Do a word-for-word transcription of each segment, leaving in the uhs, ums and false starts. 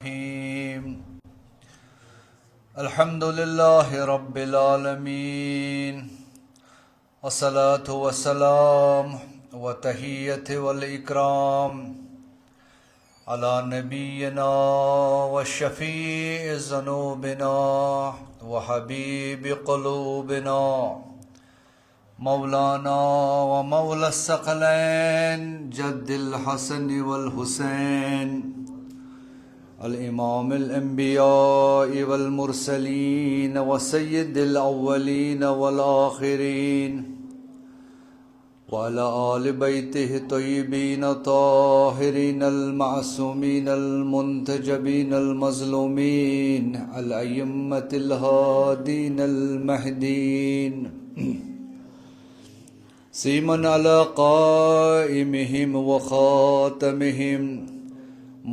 الرحيم. الحمد لله رب العالمين. الصلاة والسلام والتحية والإكرام على نبينا وشفيع ذنوبنا وحبيب قلوبنا مولانا ومولى الثقلين جد الحسن والحسين الإمام الأنبياء والمرسلين وسيد الأولين والآخرين وعلى آل بيته الطيبين الطاهرين المعصومين المنتجبين المظلومين الأئمة الهادين المهديين سيما على قائمهم وخاتمهم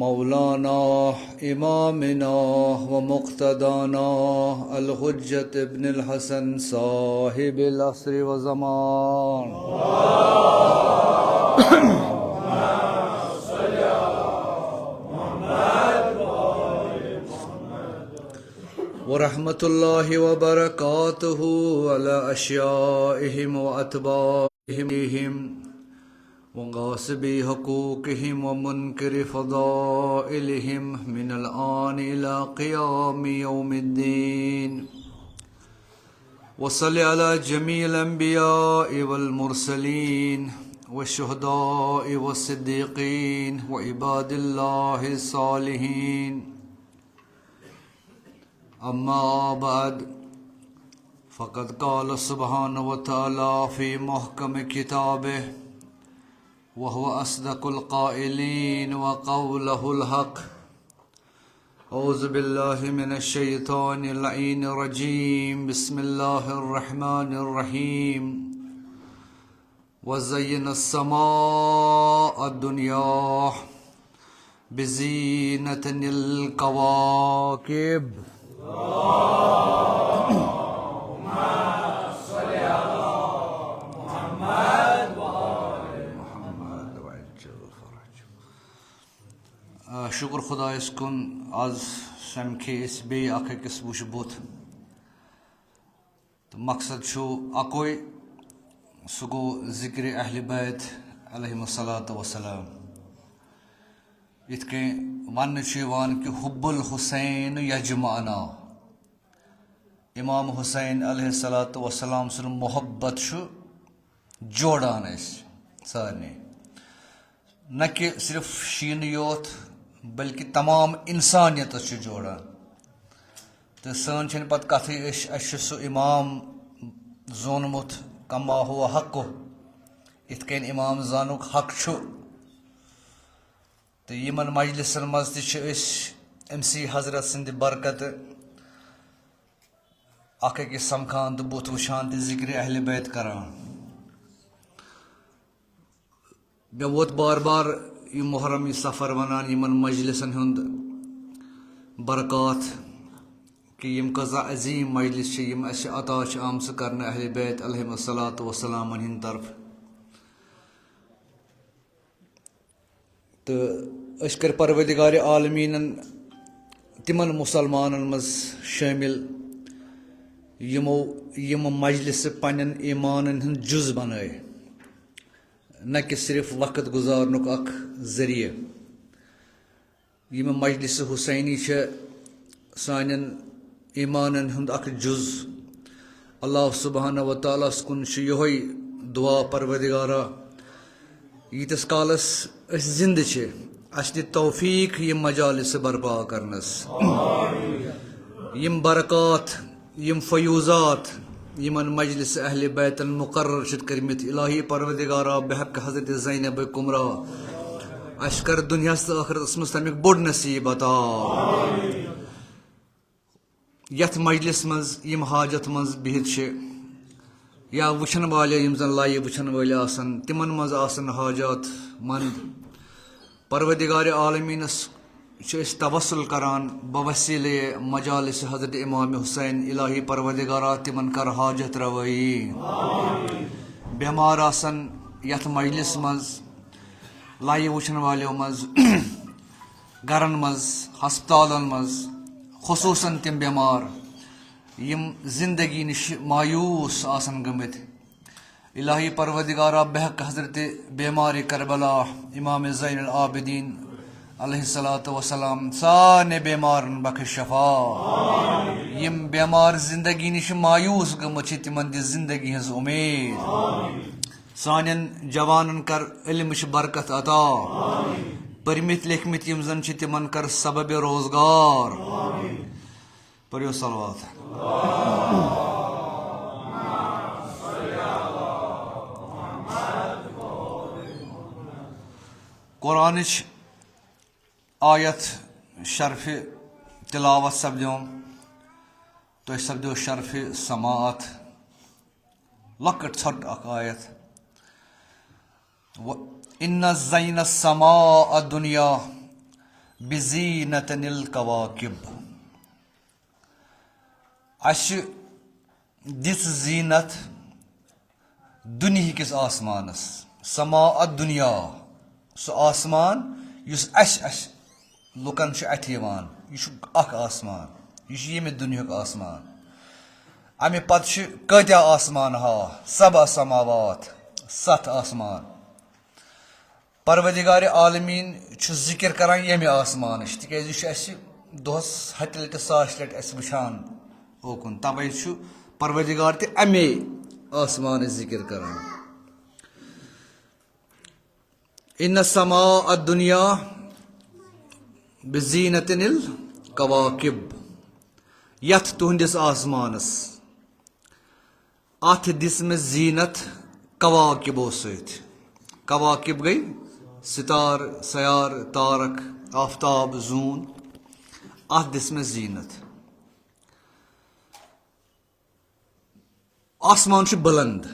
مولانا إمامنا ومقتدانا الحجة ابن الحسن صاحب العصر والزمان. ورحمة الله وبركاته على أشيائهم وأتباعهم وغاصبي حقوقهم ومنكري فضائلهم من الآن إلى قيام يوم الدين. وصل على جميع الأنبياء والمرسلين والشهداء والصديقين وعباد الله الصالحين. أما بعد، فقد قال سبحانه وتعالى في محكم كتابه وهو أصدق القائلين وقوله الحق: أعوذ بالله من الشيطان اللعين الرجيم. بسم الله الرحمن الرحيم. وزينا السماء الدنيا بزينة الكواكب. آ، شُکُر خۄدایَس کُن، آز سَمکھے أسۍ بیٚیہِ اَکھ أکِس وٕچھ بُتھ۔ تہٕ مقصد چھُ اَکُے، سُہ گوٚو ذِکرِ اہلِ بیت علیہم الصلوۃ والسلام۔ یِتھ کٔنۍ وَننہٕ چھُ یِوان کہِ حب الحسین یجمعنا، امام حسین علیہ الصلوۃ والسلام سُنٛد محبت چھُ جوڑان اَسہِ سارنٕے۔ نہ کہِ صرف شیٖنہٕ یوت، بلکہِ تمام اِنسانیتَس چھُ جوڑان۔ تہٕ سٲنۍ چھَنہٕ پَتہٕ کَتھٕے، أسۍ، اَسہِ چھُ سُہ اِمام زونمُت کما ہو حقہ، یِتھ کٔنۍ اِمام زانُک حق چھُ۔ تہٕ یِمَن مجلسَن منٛز تہِ چھِ أسۍ أمۍ سی حضرت سٕنٛدِ برکتہٕ اَکھ أکِس سَمکھان تہٕ بُتھ وٕچھان تہٕ ذِکرِ اہلِ بیت کَران۔ مےٚ ووت بار بار یہِ محرم، یہِ سفر وَنان یِمَن مجلسَن ہُنٛد برکات، کہِ یِم کۭژاہ عظیٖم مجلس چھِ، یِم اَسہِ عطا چھِ آمژٕ کرنہٕ اہلِ بیت علیہم الصلوۃ والسلامَن ہٕنٛدِ طرفہٕ۔ تہٕ أسۍ کٔرۍ پروردگار عالمیٖنَن تِمَن مُسلمانَن منٛز شٲمِل، یِمو یِم مجلسہٕ پنٛنٮ۪ن ایٖمانَن ہُنٛد جُز بنٲے، نہ کہِ صرف وقت گُزارنُک اکھ ذٔریعہٕ۔ یِم مجلس حسینی چھِ سانٮ۪ن ایٖمانَن ہُنٛد اکھ جُز۔ اللہ سبحانہ و تعالیٰ ہَس کُن چھُ یِہوٚے دُعا، پروردگارا، ییٖتِس کالَس أسۍ زِندٕ چھِ، اَسہِ دِ توفیٖق یِم مجالس برپا کرنَس۔ یِم برکات، یِم فیوضات، یِمن مجلس اہل بیتن مقرر چھِ کٔرمٕتۍ، الٰہی پروردگارا، بحق حضرت زینب کبریٰ، اَسہِ کر دُنیاہَس تہٕ ٲخرتَس منٛز تَمیُک بوٚڑ نصیٖب عطا۔ یَتھ مجلس منٛز یِم حاجت منٛز بِہِتھ چھِ یا وٕچھن والے، یِم زَن لایِو وٕچھن وٲلۍ آسَن، تِمن منٛز آسَن حاجات مند، پروردگار عالمیٖنَس چھِ أسۍ توسل کران بوسیلے مجالس حضرت امام حسین، الٰہی پروردگارا، تِمن کر حاجت روٲیی۔ بیمار آسن یتھ مجلس منٛز، لایِو وٕچھن والیو منٛز گرن منٛز، ہسپتالن منٛز، خصوٗصاً تِم بیمار یِم زندگی نِش مایوس آسن گٔمٕتۍ۔ الٰہی پروردگارا، بحق حضرت بیمار کربلا امام زین العابدین علیہ الصلوۃ والسلام، سارنٕے بیمارن بخش شفا۔ یِم بیمار زندگی نِش مایوس گٔمٕتۍ چھِ، تِمن دِ زندگی ہٕنٛز اُمید۔ سانٮ۪ن جوانن کر علمٕچ برکت عطا۔ پٔرمٕتۍ لیکھمٕتۍ یِم زن چھِ، تِمن کر سبب روزگار۔ پٔرِو صلوات۔ قرآنٕچ آیت شرفِ تلاوت سپدیو، تۄہہِ سپدیو شرفِ سماعت۔ لۄکٕٹ ژھۄٹ اکھ آیت۔ و-، "ان زین السماء الدنیا بزینت الکواکب"۔ اَسہِ دِژ زیٖنت دُنیہکِس آسمانس، سماء الدنیا، سُہ آسمان یُس اَسہِ، اَسہِ لُکن چھُ اَتھِ یِوان، یہِ چھُ اکھ آسمان، یہِ چھُ ییٚمہِ دُنیہُک آسمان۔ اَمہِ پتہٕ چھِ کٲتیٛاہ آسمان ہا؟ سبع سماوات، ستھ آسمان۔ پروردگار عالمین چھُ ذکر کران ییٚمہِ آسمانٕچ، تِکیازِ یہِ چھُ اَسہِ دۄہس ہتہِ لٹہِ، ساسہِ لٹہِ اَسہِ وٕچھان اوکُن، توے چھُ پروردگار تہِ اَمے آسمانٕچ ذکر کران۔ ان سماء الدنیا بزینت الکواکب، یتھ تُہنٛدِس آسمانس، اتھ دِژ مےٚ زیٖنت کواکبو سۭتۍ۔ کواکب گٔے ستارٕ، سیارٕ، تارک، آفتاب، زوٗن۔ اتھ دِژ مےٚ زیٖنت۔ آسمان چھُ بلند۔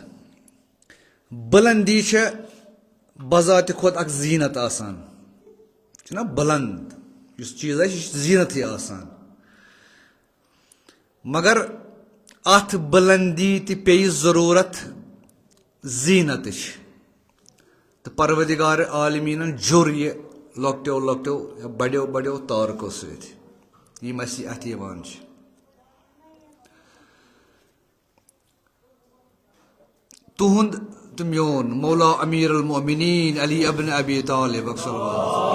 بلندی چھےٚ بذات خود اکھ زیٖنت آسان۔ چھُنہ بلند؟ یُس چیٖز آسہِ، یہِ چھُ زیٖنتھٕے آسان۔ مگر اتھ بلندی تہِ پیٚیہِ ضروٗرت زیٖنتٕچ۔ تہٕ پروردگار عالمیٖنن جوٚر یہِ لۄکٹیو لۄکٹیو یا بڑیو بڑیو تارکو سۭتۍ، یِم اَسہِ اَتھِ یِوان چھِ۔ تُہُنٛد تہٕ میون مولا امیر المؤمنین علی ابن ابی طالب، صلوات۔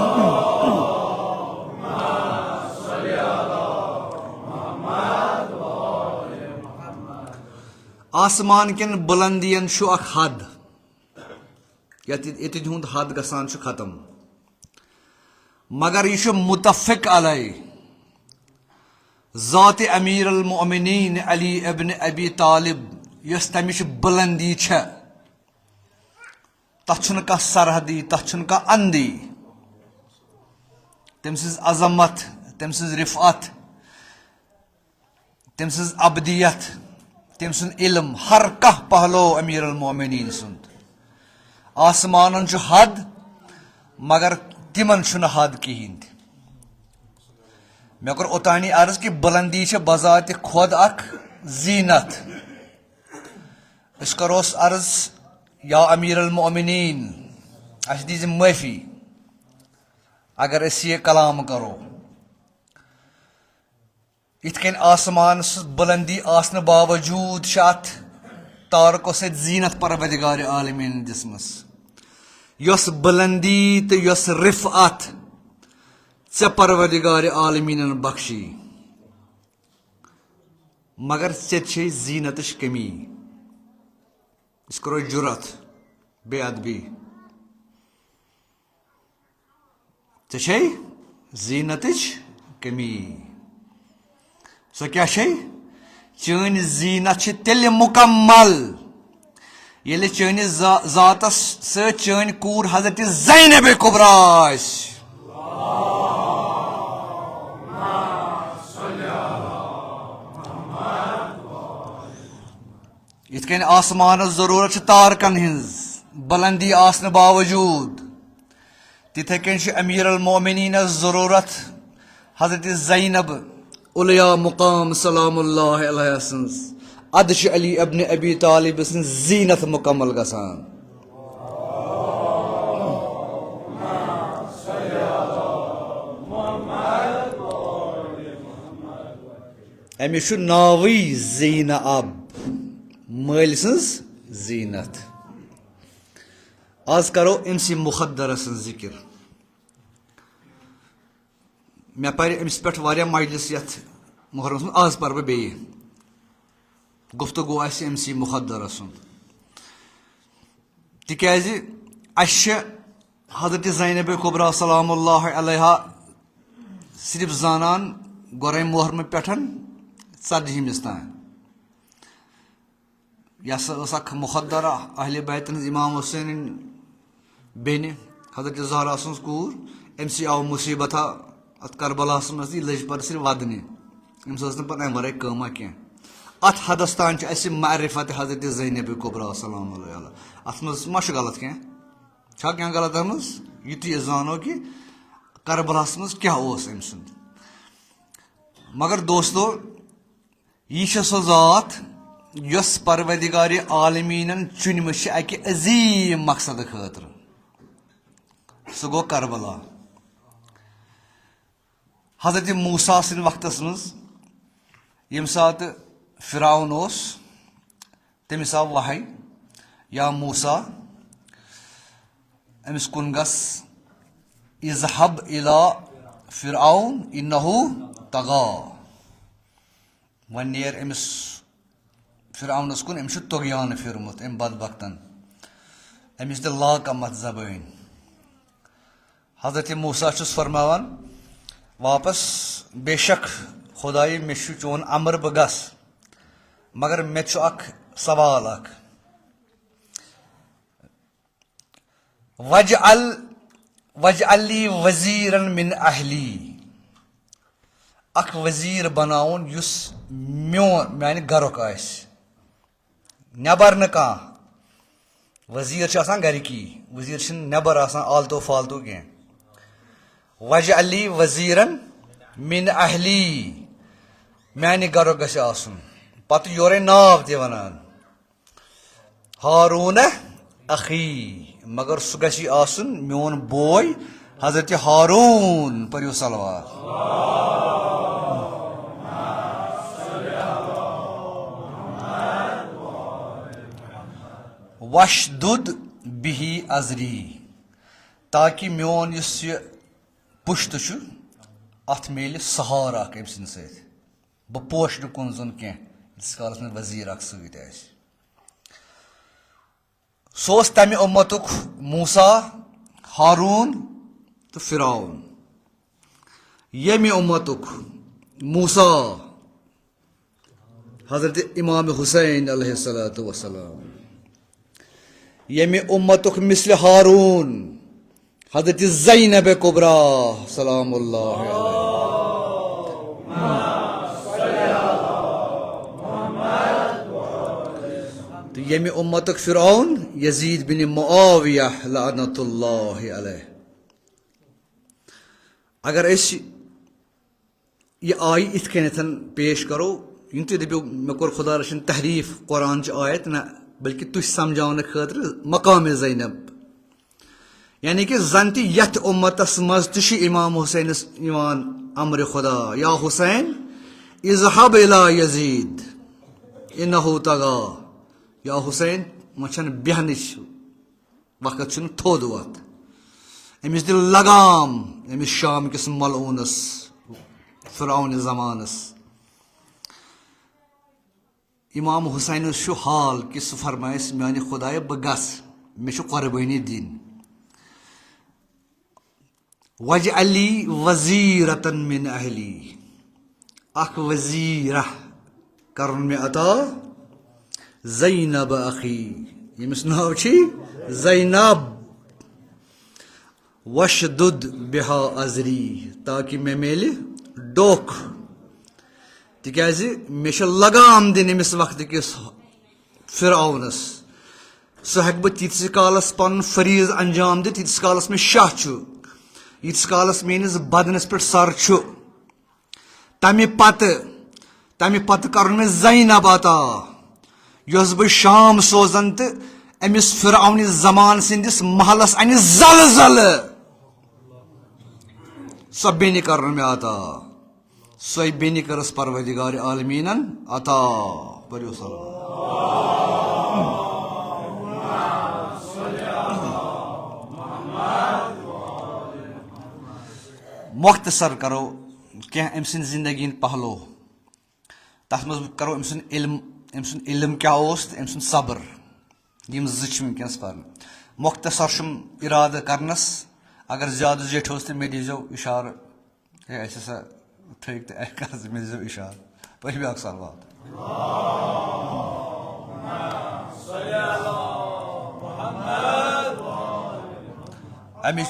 آسمان کٮ۪ن بلندین چھُ اکھ حد، یتھ، ییٚتہِ تِہُنٛد حد گژھان چھُ ختم۔ مگر یہِ چھُ متفق علیہ ذات امیر المؤمنین علی ابن ابی طالب، یۄس تمِچ بلندی چھےٚ، تتھ چھُنہٕ کانٛہہ سرحدی، تتھ چھُنہٕ کانٛہہ اندی۔ تٔمۍ سٕنٛز عظمت، تٔمۍ سٕنٛز رفعت، تٔمۍ سٕنٛز ابدیت، تٔمۍ سُنٛد علم، ہر کانٛہہ پہلو امیر المومنین سُنٛد۔ آسمانن چھُ حد، مگر تِمن چھُنہٕ حد کِہیٖنۍ تہِ۔ مےٚ کوٚر اوٚتانی عرض کہِ بلندی چھِ بذات خود اکھ زینت۔ أسۍ کروس عرض، یا امیر المومنین، اَسہِ دیٖزِ معٲفی اگر أسۍ یہِ کلام کرو۔ یِتھ کٔنۍ آسمان سٕنٛز بلندی آسنہٕ باوجوٗد چھِ اَتھ تارکو سۭتۍ زیٖنت پروردگار عالمیٖنَن دِژمٕژ، یۄس بلندی تہٕ یۄس رفعت ژےٚ پروردگار عالمیٖنَن بخشی، مگر ژےٚ چھے زیٖنتٕچ کمی۔ أسۍ کرو جُرت، بے ادبی۔ ژےٚ چھے زیٖنتٕچ کمی۔ سۄ کیٛاہ چھے؟ چٲنۍ زیٖنت چھِ تیٚلہِ مُکمل، ییٚلہِ چٲنِس ذا-، ذاتس سۭتۍ چٲنۍ کوٗر حضرت زینب کبریٰ آسہِ۔ یِتھ کٔنۍ آسمانس ضروٗرت چھِ تارکن ہٕنٛز بلندی آسنہٕ باوجوٗد، تِتھے کٔنۍ چھِ امیر المومنینس ضروٗرت حضرت زینب علیا مقام سلام اللہ علیہ سٕنٛز۔ ادٕ چھِ علی ابن ابی طالب سٕنٛز زیٖنت مکمل گژھان۔ أمِس چھُ ناوٕے زینب، مٲلۍ سٕنٛز زیٖنت۔ آز کرو أمۍ سٕے مُخدرس سٕنٛز ذِکِر۔ مےٚ پرِ أمِس پٮ۪ٹھ واریاہ مجلس یتھ محرمس منٛز، آز پرٕ بہٕ بیٚیہِ۔ گفتگو آسہِ أمۍ سٕے مُخدرس سُنٛد۔ تِکیازِ اَسہِ چھِ حضرت زینب کبریٰ سلام اللہ علیہا صرف زانان گۄڈَے محرمہٕ پٮ۪ٹھ ژتجِہمِس تام۔ یہِ ہسا ٲس اکھ مُخدرہ، اہل بیتن ہٕنٛز، امام حسینٕنۍ بیٚنہِ، حضرت زہرا سٕنٛز کوٗر۔ أمۍ سٕے آو مُصیبتہ اتھ کربلاہس منٛز تہٕ یہِ لٔج پتہٕ صرف ودنہِ۔ أمِس ٲس نہٕ پتہٕ امہِ ورٲے کٲمہ کینٛہہ۔ اتھ حدس تام چھُ اسہِ معرفت حضرت زینب کبریٰ سلام اللہ علیہا۔ اتھ منٛز ما چھُ غلط کینٛہہ؟ چھا کینٛہہ غلط اتھ منٛز؟ یُتُے أسۍ زانو کہِ کربلاہس منٛز کیٛاہ اوس أمۍ سُنٛد۔ مگر دوستو، یہِ چھےٚ سۄ ذات یۄس پروردگار عالمیٖنن چُنمٕژ چھِ اکہِ عظیٖم مقصدٕ خٲطرٕ۔ سُہ گوٚو کربلا۔ حضرت موسیٰ سٕنٛدِ وقتس منٛز ییٚمہِ ساتہٕ فرعون اوس، تٔمِس آو وحی، یا موسیٰ، أمِس کُن گژھ، اذهب إلى فرعون إنه طغى۔ وۄنۍ نیر أمِس فرعونس کُن، أمِس چھُ طغیان پھیوٗرمُت أمۍ بدبختن، أمِس دِ لاکمت زبٲنۍ۔ حضرت موسیٰ چھُس فرماوان واپس، بے شک خدایہِ، مےٚ چھُ چون امر، بہٕ گژھٕ، مگر مےٚ چھُ اکھ سوال اکھ۔ واجعل واجعل لي وزيرا من أهلي۔ اکھ وزیر بناوُن یُس میون، میانہِ گرُک آسہِ، نٮ۪بر نہٕ کانٛہہ۔ وزیر چھِ آسان گرِکی، وزیر چھِنہٕ نٮ۪بر آسان آلتو فالتو کینٛہہ۔ واجعل لي وزيرا من أهلي، میانہِ گرُک گژھِ آسُن۔ پتہٕ یورے ناو تہِ ونان۔ ہارون اخی، مگر سُہ گژھِ آسُن میون بوے حضرت ہارون۔ پٔرِو صلوات۔ وشدد به ازری، تاکہ میون یُس یہِ پُشت چھُ، اتھ میلہِ سہارٕ اکھ أمۍ سٕنٛدِ سۭتۍ۔ بہٕ پوشہٕ نہٕ کُن زوٚن کینٛہہ، ییٖتِس کالس مےٚ وزیٖر اکھ سۭتۍ آسہِ۔ سُہ اوس تمہِ اُمتُک موسیٰ، ہارون تہٕ فرعون۔ ییٚمہِ اُمتُک موسیٰ حضرت امام حسین علیہ الصلوۃ والسلام، ییٚمہِ اُمتُک مثل ہارون حضرت زینب کبریٰ سلام اللہ علیہا، تہٕ ییٚمہِ اُمتُک فرعون یزید بن معاویہ لعنت اللہ علیہ۔ اگر أسۍ یہِ آیہِ اِتھ کٔنٮ۪تھ پیش کرو، یِم تُہۍ دٔپِو، مےٚ کوٚر خۄدا رٔچھِن تحریٖف قرآن چہِ آیت، نہ، بلکہِ تُہۍ سمجھاونہٕ خٲطرٕ مقام زینب۔ یعنی کہِ زن تہِ یتھ اُمتس منٛز تہِ چھُ امام حسینس یِوان امرِ خۄدا، یا حسین، اذهب الى یزید انه طغى، یا حسین، وۄنۍ چھنہٕ بیہنٕچ وقت چھُنہٕ تھوٚد وۄتھ۔ أمِس دِ لگام، أمِس شام کِس ملعوٗنس، فرعون زمانس۔ امام حسینس چھُ حال کہِ سُہ فرمایس، میانہِ خدایہ، بہٕ گژھٕ، مےٚ چھُ قۄربٲنی دِنۍ۔ واجعل لي وزيرا من أهلي، اکھ وزیرہ کرُن مےٚ عطا، زینب اخی، ییٚمِس ناو چھُ زینب، وشدد بها ازری، تاکہ مےٚ میلہِ ڈوکھ، تِکیازِ مےٚ چھِ لگام دِنۍ أمِس وقتہٕ کِس فرعونس۔ سُہ ہیٚکہٕ بہٕ تیٖتِس کالس پنُن فریضہٕ انجام دِتھ، ییٖتِس کالس مےٚ شاہ چھُ، ییٖتِس کالس میٲنِس بدنس پٮ۪ٹھ سر چھُ۔ تمہِ پتہٕ، تمہِ پتہٕ کرُن مےٚ زینب عطا، یۄس بہٕ شام سوزن تہٕ أمِس فرعون زمان سٕنٛدِس محلس انہِ زلزلہٕ۔ سۄ بیٚنہِ کرُن مےٚ عطا۔ سۄے بیٚنہِ کٔرٕس پروردگار عالمیٖنن عطا۔ پٔرِو صلوات۔ مۄختصر کرو کینٛہہ أمۍ سٕنٛدِ زندگی ہٕنٛدۍ پہلو۔ تَتھ منٛز کرو أمۍ سُنٛد علم، أمۍ سُنٛد علم کیٛاہ اوس تہٕ أمۍ سُنٛد صبر۔ یِم زٕ چھِ وٕنکیٚنَس پَرٕنۍ۔ مۄختصر چھُم اِرادٕ کرنَس، اگر زیادٕ زیٹھِ اوس تہٕ مےٚ دیٖزیو اِشارٕ۔ ہے، اَسہِ ہسا تھٲیِکھ تہٕ اَسہِ کَر زٕ، مےٚ دیٖزیو اِشارٕ۔ پٔرِو بیٛاکھ صلوات۔ اَمِچ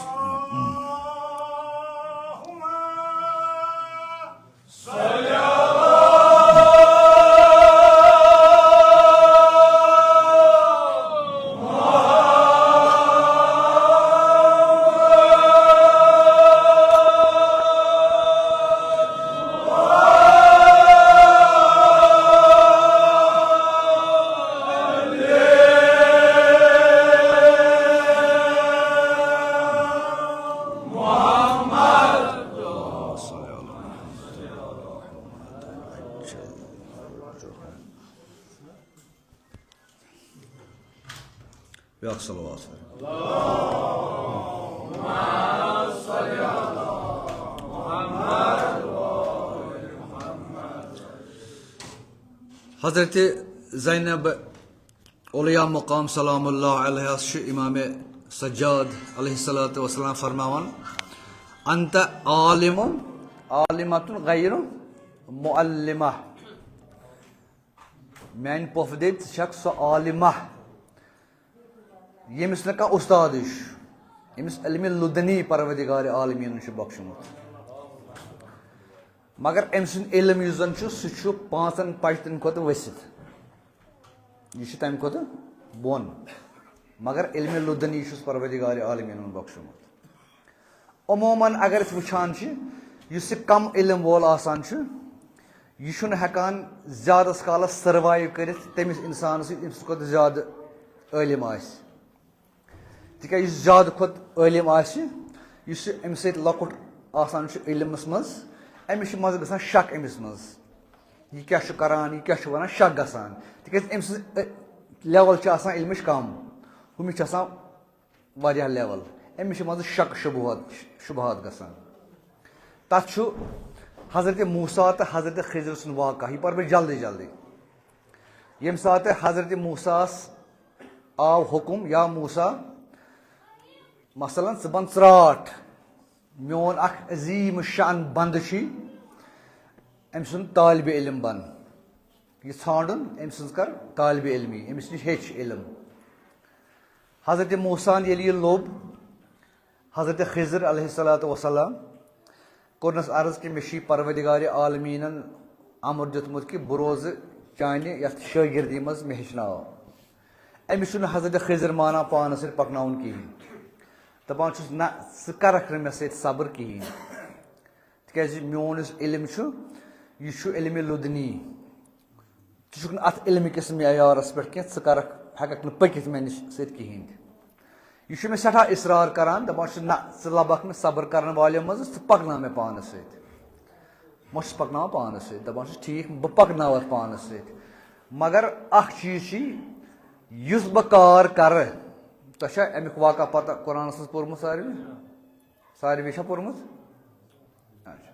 بیٛاکھ صلوات۔ حضرت زینب اولیاء مقام سلام اللہ علیہ چھِ امام سجاد علیہ الصلوۃ والسلام فرماوان، انت عالم، عالمۃ غیر معلمہ۔ میانہِ پۄپھٕ دے، ژٕ چھکھ سۄ عالمہ، ییٚمِس نہٕ کانٛہہ اُستادٕے چھُ، ییٚمِس علمِ لدنی پروردگار عالمیٖنَن چھُ بخشمُت۔ مگر أمۍ سُنٛد علم یُس زَن چھُ، سُہ چھُ پانٛژَن پشتَن کھۄتہٕ ؤسِتھ۔ یہِ چھُ تَمہِ کھۄتہٕ بۄن۔ مگر علمِ لدنی چھُس پروردگار عالمیٖنَن بخشمُت۔ عموماً اگر أسۍ وٕچھان چھِ، یُس یہِ کم علم وول آسان چھُ، یہِ چھُنہٕ ہٮ۪کان زیادَس کالَس سٔروایِو کٔرِتھ تٔمِس اِنسانَس سۭتۍ، ییٚمِس کھۄتہٕ زیادٕ عٲلِم آسہِ۔ تِکیٛازِ یُس زیادٕ کھۄتہٕ عٲلِم آسہِ، یُس یہِ أمِس سۭتۍ لۄکُٹ آسان چھُ علمَس منٛز، أمِس چھُ منٛزٕ گژھان شک أمِس منٛز، یہِ کیٛاہ چھُ کران، یہِ کیٛاہ چھُ وَنان، شک گژھان۔ تِکیٛازِ أمۍ سٕنٛز، اَ، لیول چھِ آسان علمٕچ کم، ہُمِس چھِ آسان واریاہ لیول، أمِس چھِ منٛزٕ شک شبہات، شبہات گژھان۔ تَتھ چھُ حضرت موسیٰ تہٕ حضرت خضر سُنٛد واقعہ، یہِ پَرٕ بہٕ جلدی جلدی۔ ییٚمہِ ساتہٕ حضرت موسیٰ ہَس آو حُکُم، یا موسیٰ، مثلاً، ژٕ بَن ژرٛاٹھ، میون اَکھ عظیٖم شان بنٛدٕ چھُے، أمۍ سُنٛد طالبِ علم بَن۔ یہِ ژھانٛڈُن، أمۍ سٕنٛز کر طالبِ علمی، أمِس نِش ہیٚچھ علم۔ حضرت موسیٰ ہَن ییٚلہِ یہِ لوٚب، حضرت خضر علیہ الصلوۃ والسلام کوٚرنَس عرض کہِ مےٚ چھُ پروردگار عالمیٖنَن امر دیُتمُت کہِ بہٕ روزٕ چانہِ یَتھ شٲگِردی منٛز، مےٚ ہیٚچھناو۔ أمِس چھُنہٕ حضرت خضر مانان پانَس سۭتۍ پَکناوُن کِہیٖنۍ۔ دَپان چھُس، نہ، ژٕ کَرَکھ نہٕ مےٚ سۭتۍ صبر کِہیٖنۍ۔ تِکیٛازِ میون یُس علم چھُ، یہِ چھُ علمِ لدنی۔ ژٕ چھُکھ نہٕ اَتھ علمہٕ کِس معیارَس پٮ۪ٹھ کینٛہہ، ژٕ کَرَکھ، ہٮ۪کَکھ نہٕ پٔکِتھ مےٚ نِش سۭتۍ کِہیٖنۍ تہِ۔ یہِ چھُ مےٚ سٮ۪ٹھاہ اصرار کَران، دَپان چھُس، نہ، ژٕ لَبَکھ مےٚ صبر کَرَن والیو منٛزٕ، ژٕ پَکناو مےٚ پانَس سۭتۍ۔ بہٕ چھُس پَکناوان پانَس سۭتۍ، دَپان چھُس، ٹھیٖک، بہٕ پَکناوَتھ پانَس سۭتۍ۔ مگر اَکھ چیٖز چھُے، یُس بہٕ کار کَرٕ، تۄہہِ چھا اَمیُک واقعہ پَتہ قرآنَس منٛز پوٚرمُت ساروٕے؟ ساروٕے چھا پوٚرمُت؟ اچھا۔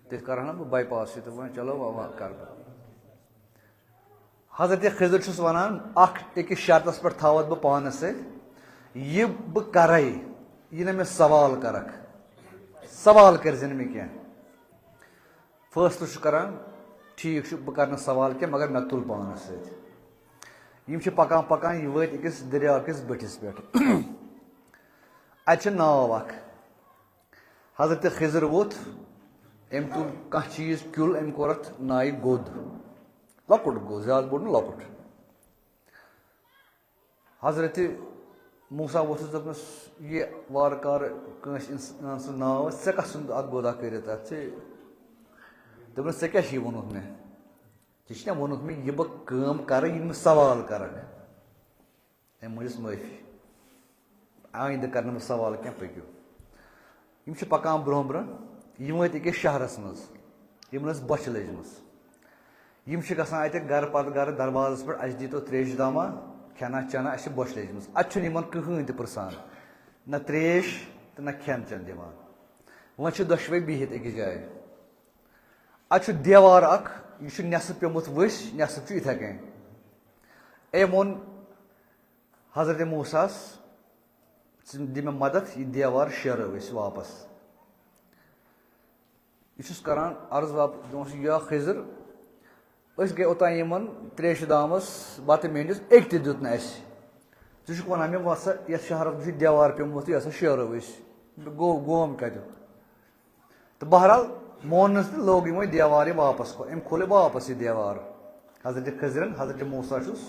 تیٚلہِ کرٕ ہا بہٕ باے پاس یہِ تہٕ وۄنۍ چلو وۄنۍ، وۄنۍ کرٕ بہٕ۔ حضرت خضر چھُس وَنان، اکھ أکِس شرطس پٮ۪ٹھ تھاوَتھ بہٕ پانَس سۭتۍ، یہِ بہٕ کرے، یہِ نہٕ مےٚ سوال کرکھ، سوال کٔرۍ زِ نہٕ مےٚ کینٛہہ۔ فٲصلہٕ چھُ کران، ٹھیٖک چھُ، بہٕ کرٕ نہٕ سوال کینٛہہ، مگر مےٚ تُل پانَس سۭتۍ۔ یِم چھِ پکان پکان، یہِ وٲتۍ أکِس دٔریاو کِس بٔٹھِس پٮ۪ٹھ۔ اَتہِ چھِ ناو اکھ۔ حضرت خضر ووٚتھ، أمۍ تُل کانٛہہ چیٖز، کیُل، أمۍ کوٚر اَتھ نایہِ گوٚد۔ لۄکُٹ گوٚد، زیادٕ بوٚڑ نہٕ، لۄکُٹ۔ حضرت موسیٰ ووٚتھُس، دوٚپنَس، "یہِ وارٕ کارٕ کٲنٛسہِ اِنسان سُنٛد ناو آسہِ، ژےٚ کَتھ سُنٛد اَتھ گوٚدا کٔرِتھ اَتھ؟ ژےٚ"، دوٚپنَس، "ژےٚ کیٛاہ چھُے ووٚنمُت مےٚ؟ ژےٚ چھُے نا ووٚنمُت مےٚ، یہِ بہٕ کٲم کَرٕ، یہِ نہٕ مےٚ سوال کَرَکھ؟" أمۍ مٔنٛجِس معٲفی۔ آیندٕ کَرٕ نہٕ بہٕ سوال کینٛہہ، پٔکِو۔ یِم چھِ پَکان برٛونٛہہ برٛونٛہہ، یِم وٲتۍ أکِس شہرَس منٛز۔ یِمن ٲس بۄچھِ لٔجمٕژ۔ یِم چھِ گژھان اَتہِ گرٕ پتہٕ گرٕ دروازس پٮ۪ٹھ، "اَسہِ دیٖتو تریشہِ دامہ، کھٮ۪نا چٮ۪نا، اَسہِ چھِ بۄچھِ لٔجمٕژ۔" اَتہِ چھُنہٕ یِمن کٕہٕنۍ تہِ پرژھان، نہ تریش تہٕ نہ کھٮ۪ن چٮ۪ن دِوان۔ وۄنۍ چھِ دۄشوے بِہِتھ أکِس جایہِ۔ اَتہِ چھُ دیوار اکھ، یہِ چھُ نٮ۪صٕف پیوٚمُت ؤسۍ، نٮ۪صٕف چھُ یِتھے کٔنۍ۔ أمۍ ووٚن حضرت موسیٰ ہس، "ژٕ دِ مےٚ مدد، یہِ دیوار شیرو أسۍ واپس۔" یہِ چھُس کران عرض واپس، دوٚپمَس، "یا خضر، أسۍ گٔے اوٚتام یِمن تریشہِ دامس، بتہٕ میٖنِس، أکۍ تہِ دیُت نہٕ اَسہِ۔ ژٕ چھُکھ وَنان مےٚ، وَسا، یَتھ شہرس منٛز چھُ دیوار پیوٚمُت، یہِ ہسا شیرو أسۍ۔" گوٚو، گوم کَتیُک؟ تہٕ بہرحال موننَس تہٕ لوگ یِمَے دیوارٕے واپس، کھو-، أمۍ کھول یہِ واپس یہِ دیوار۔ حضرت خضرن، حضرت موسیٰ چھُس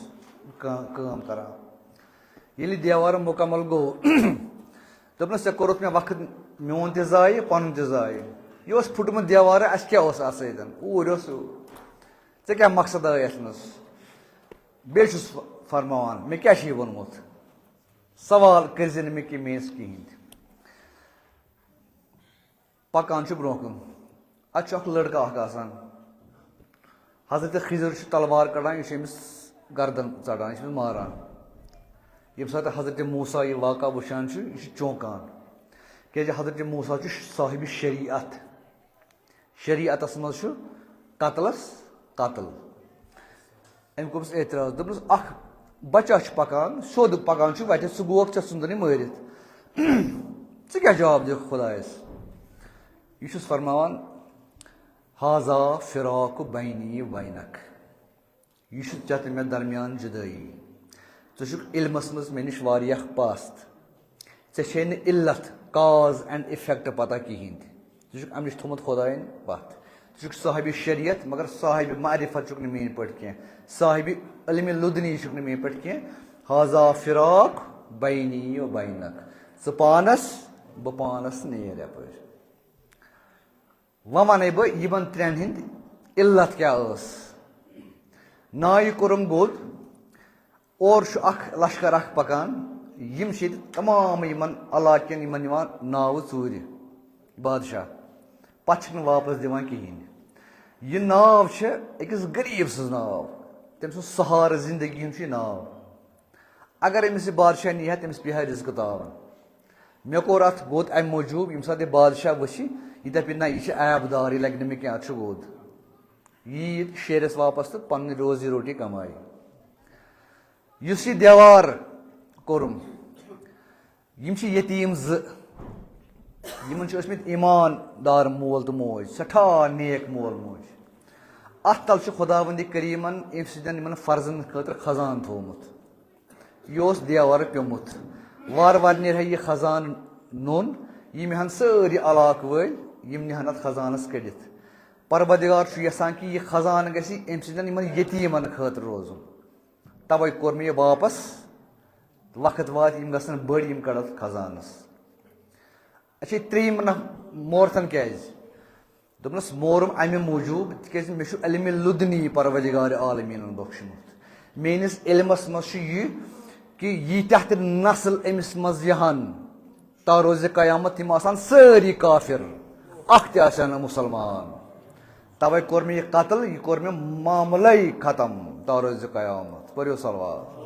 کا-، کٲم کران۔ ییٚلہِ دیوار مُکمل گوٚو، دوٚپنَس، "ژےٚ کوٚرُتھ مےٚ وقت میون تہِ ضایع، پَنُن تہِ ضایع۔ یہِ اوس پھُٹمُت دیوار، اَسہِ کیٛاہ اوس اَتھ سۭتۍ؟ اوٗرۍ اوس، ژےٚ کیٛاہ مقصد آے اَتھ منٛز؟" بیٚیہِ چھُس فرماوان، "مےٚ کیٛاہ چھُ یہِ ووٚنمُت؟ سوال کٔرۍ زِ نہٕ مےٚ کہِ میٲنِس کِہینۍ تہِ۔" پکان چھُ برونٛہہ کُن۔ اتہِ چھُ اکھ لڑکہٕ اکھ آسان۔ حضرت خضر چھُ تلوار کڑان، یہِ چھُ أمِس گردن ژٹان، یہِ چھُ أمِس ماران۔ ییٚمہِ ساتہٕ حضرت موسیٰ یہِ واقعہ وٕچھان چھُ، یہِ چھُ چونکان۔ کیازِ حضرت موسیٰ چھُ صاحب شریعت۔ شریعتس منٛز چھُ قتلس قتل۔ أمۍ کوٚرُس اعتراض، دوٚپنَس، "اکھ بچہ چھُ پکان، سیوٚد پکان چھُ وتہِ، ژٕ گوکھ، ژےٚ ژھُنتُن یہِ مٲرِتھ۔ ژٕ کیٛاہ جواب دِکھ خدایس؟" یہِ چھُس فرماوان، "ہذا فراق بینی و بینک، یہِ چھُ ژےٚ تہٕ مےٚ درمیان جدٲیی۔ ژٕ چھُکھ علمس منٛز مےٚ نِش واریاہ پست۔" ژےٚ چھے نہٕ علت، cause and effect پتہ کِہینۍ تہِ۔ ژٕ چھُکھ امہِ نِش تھوٚمُت خۄداین پتھ۔ ژٕ چھُکھ صاحبِ شریعت، مگر صاحبِ معرفت چھُکھ نہٕ میٲنۍ پٲٹھۍ کینٛہہ۔ صاحبِ علمِ لدنی چھُکھ نہٕ میٲنۍ پٲٹھۍ کینٛہہ۔ ہذا فراق بینی و بینک۔ ژٕ پانس، بہٕ پانس، نیر یپٲرۍ۔ وۄنۍ وَنَے بہٕ یِمَن ترٛٮ۪ن ہِنٛد علت کیٛاہ ٲس۔ نایہِ کوٚرُم گوٚد، اورٕ چھُ اکھ لشکر اکھ پکان، یِم چھِ ییٚتہِ تمام یِمَن علاقہٕ کٮ۪ن یِمَن نِوان ناوٕ ژوٗرِ، بادشاہ، پتہٕ چھِکھ نہٕ واپس دِوان کِہیٖنۍ۔ یہِ ناو چھِ أکِس غریٖب سٕنٛز ناو، تٔمۍ سُنٛد سہارٕ زندگی ہُنٛد چھُ یہِ ناو۔ اگر أمِس یہِ بادشاہ نی ہا، تٔمِس پیٚیہِ ہا رِزقہٕ تاوَن۔ مےٚ کوٚر اَتھ گوٚد اَمہِ موٗجوٗب، ییٚمہِ ساتہٕ یہِ بادشاہ وٕچھِ، یہِ دَپہِ، "نہ، یہِ چھِ عیب دار، یہِ لَگہِ نہٕ مےٚ کینٛہہ، اَتھ چھُ گوٚد۔" یہِ یی شیرَس واپَس تہٕ پَنٕنۍ روزی روٹی کَمایہِ۔ یُس یہِ دیوار کوٚرُم، یِم چھِ یتیٖم زٕ، یِمَن چھِ ٲسمٕتۍ ایٖمان دار مول تہٕ موج، سٮ۪ٹھاہ نیک مول موج۔ اَتھ تَل چھُ خۄداوندِ کریٖمَن اَمہِ سۭتۍ یِمَن فرضَن خٲطرٕ خزانہٕ تھوٚومُت۔ یہِ اوس دیوارٕ پیوٚمُت۔ وارٕ وارٕ نیرِ ہا یہِ خزانہٕ نوٚن، یِم یِہَن سٲری علاقہٕ وٲلۍ، یِم نِہَن اَتھ خزانَس کٔڑِتھ۔ پروردگار چھُ یَژھان کہِ یہِ خزانہٕ گژھِ اَمہِ سۭتۍ یِمَن یتیٖمَن خٲطرٕ روزُن۔ تَوَے کوٚر مےٚ یہِ واپَس۔ وقت واتہِ، یِم گژھن بٔڑۍ، یِم کَڑَتھ خزانَس۔ اچھا، ترٛیٚیِم نہ-، مورتھن کیٛازِ؟ دوٚپنَس، مورُم اَمہِ موٗجوٗب، تِکیٛازِ مےٚ چھُ علمِ لدنی پروردگار عالمیٖنَن بخشمُت۔ میٛٲنِس علمَس منٛز چھُ یہِ کہِ ییٖتیٛاہ تہِ نسل أمِس منٛز یِہَن، تا روزِ قیامت، تِم آسَن سٲری کافر، اَکھ تہِ آسہِ ہا نہٕ مُسلمان۔ تَوَے کوٚر مےٚ یہِ قتل، یہِ کوٚر مےٚ معاملَے ختم، تا روزِ قیامت۔ پٔرِو صلوات۔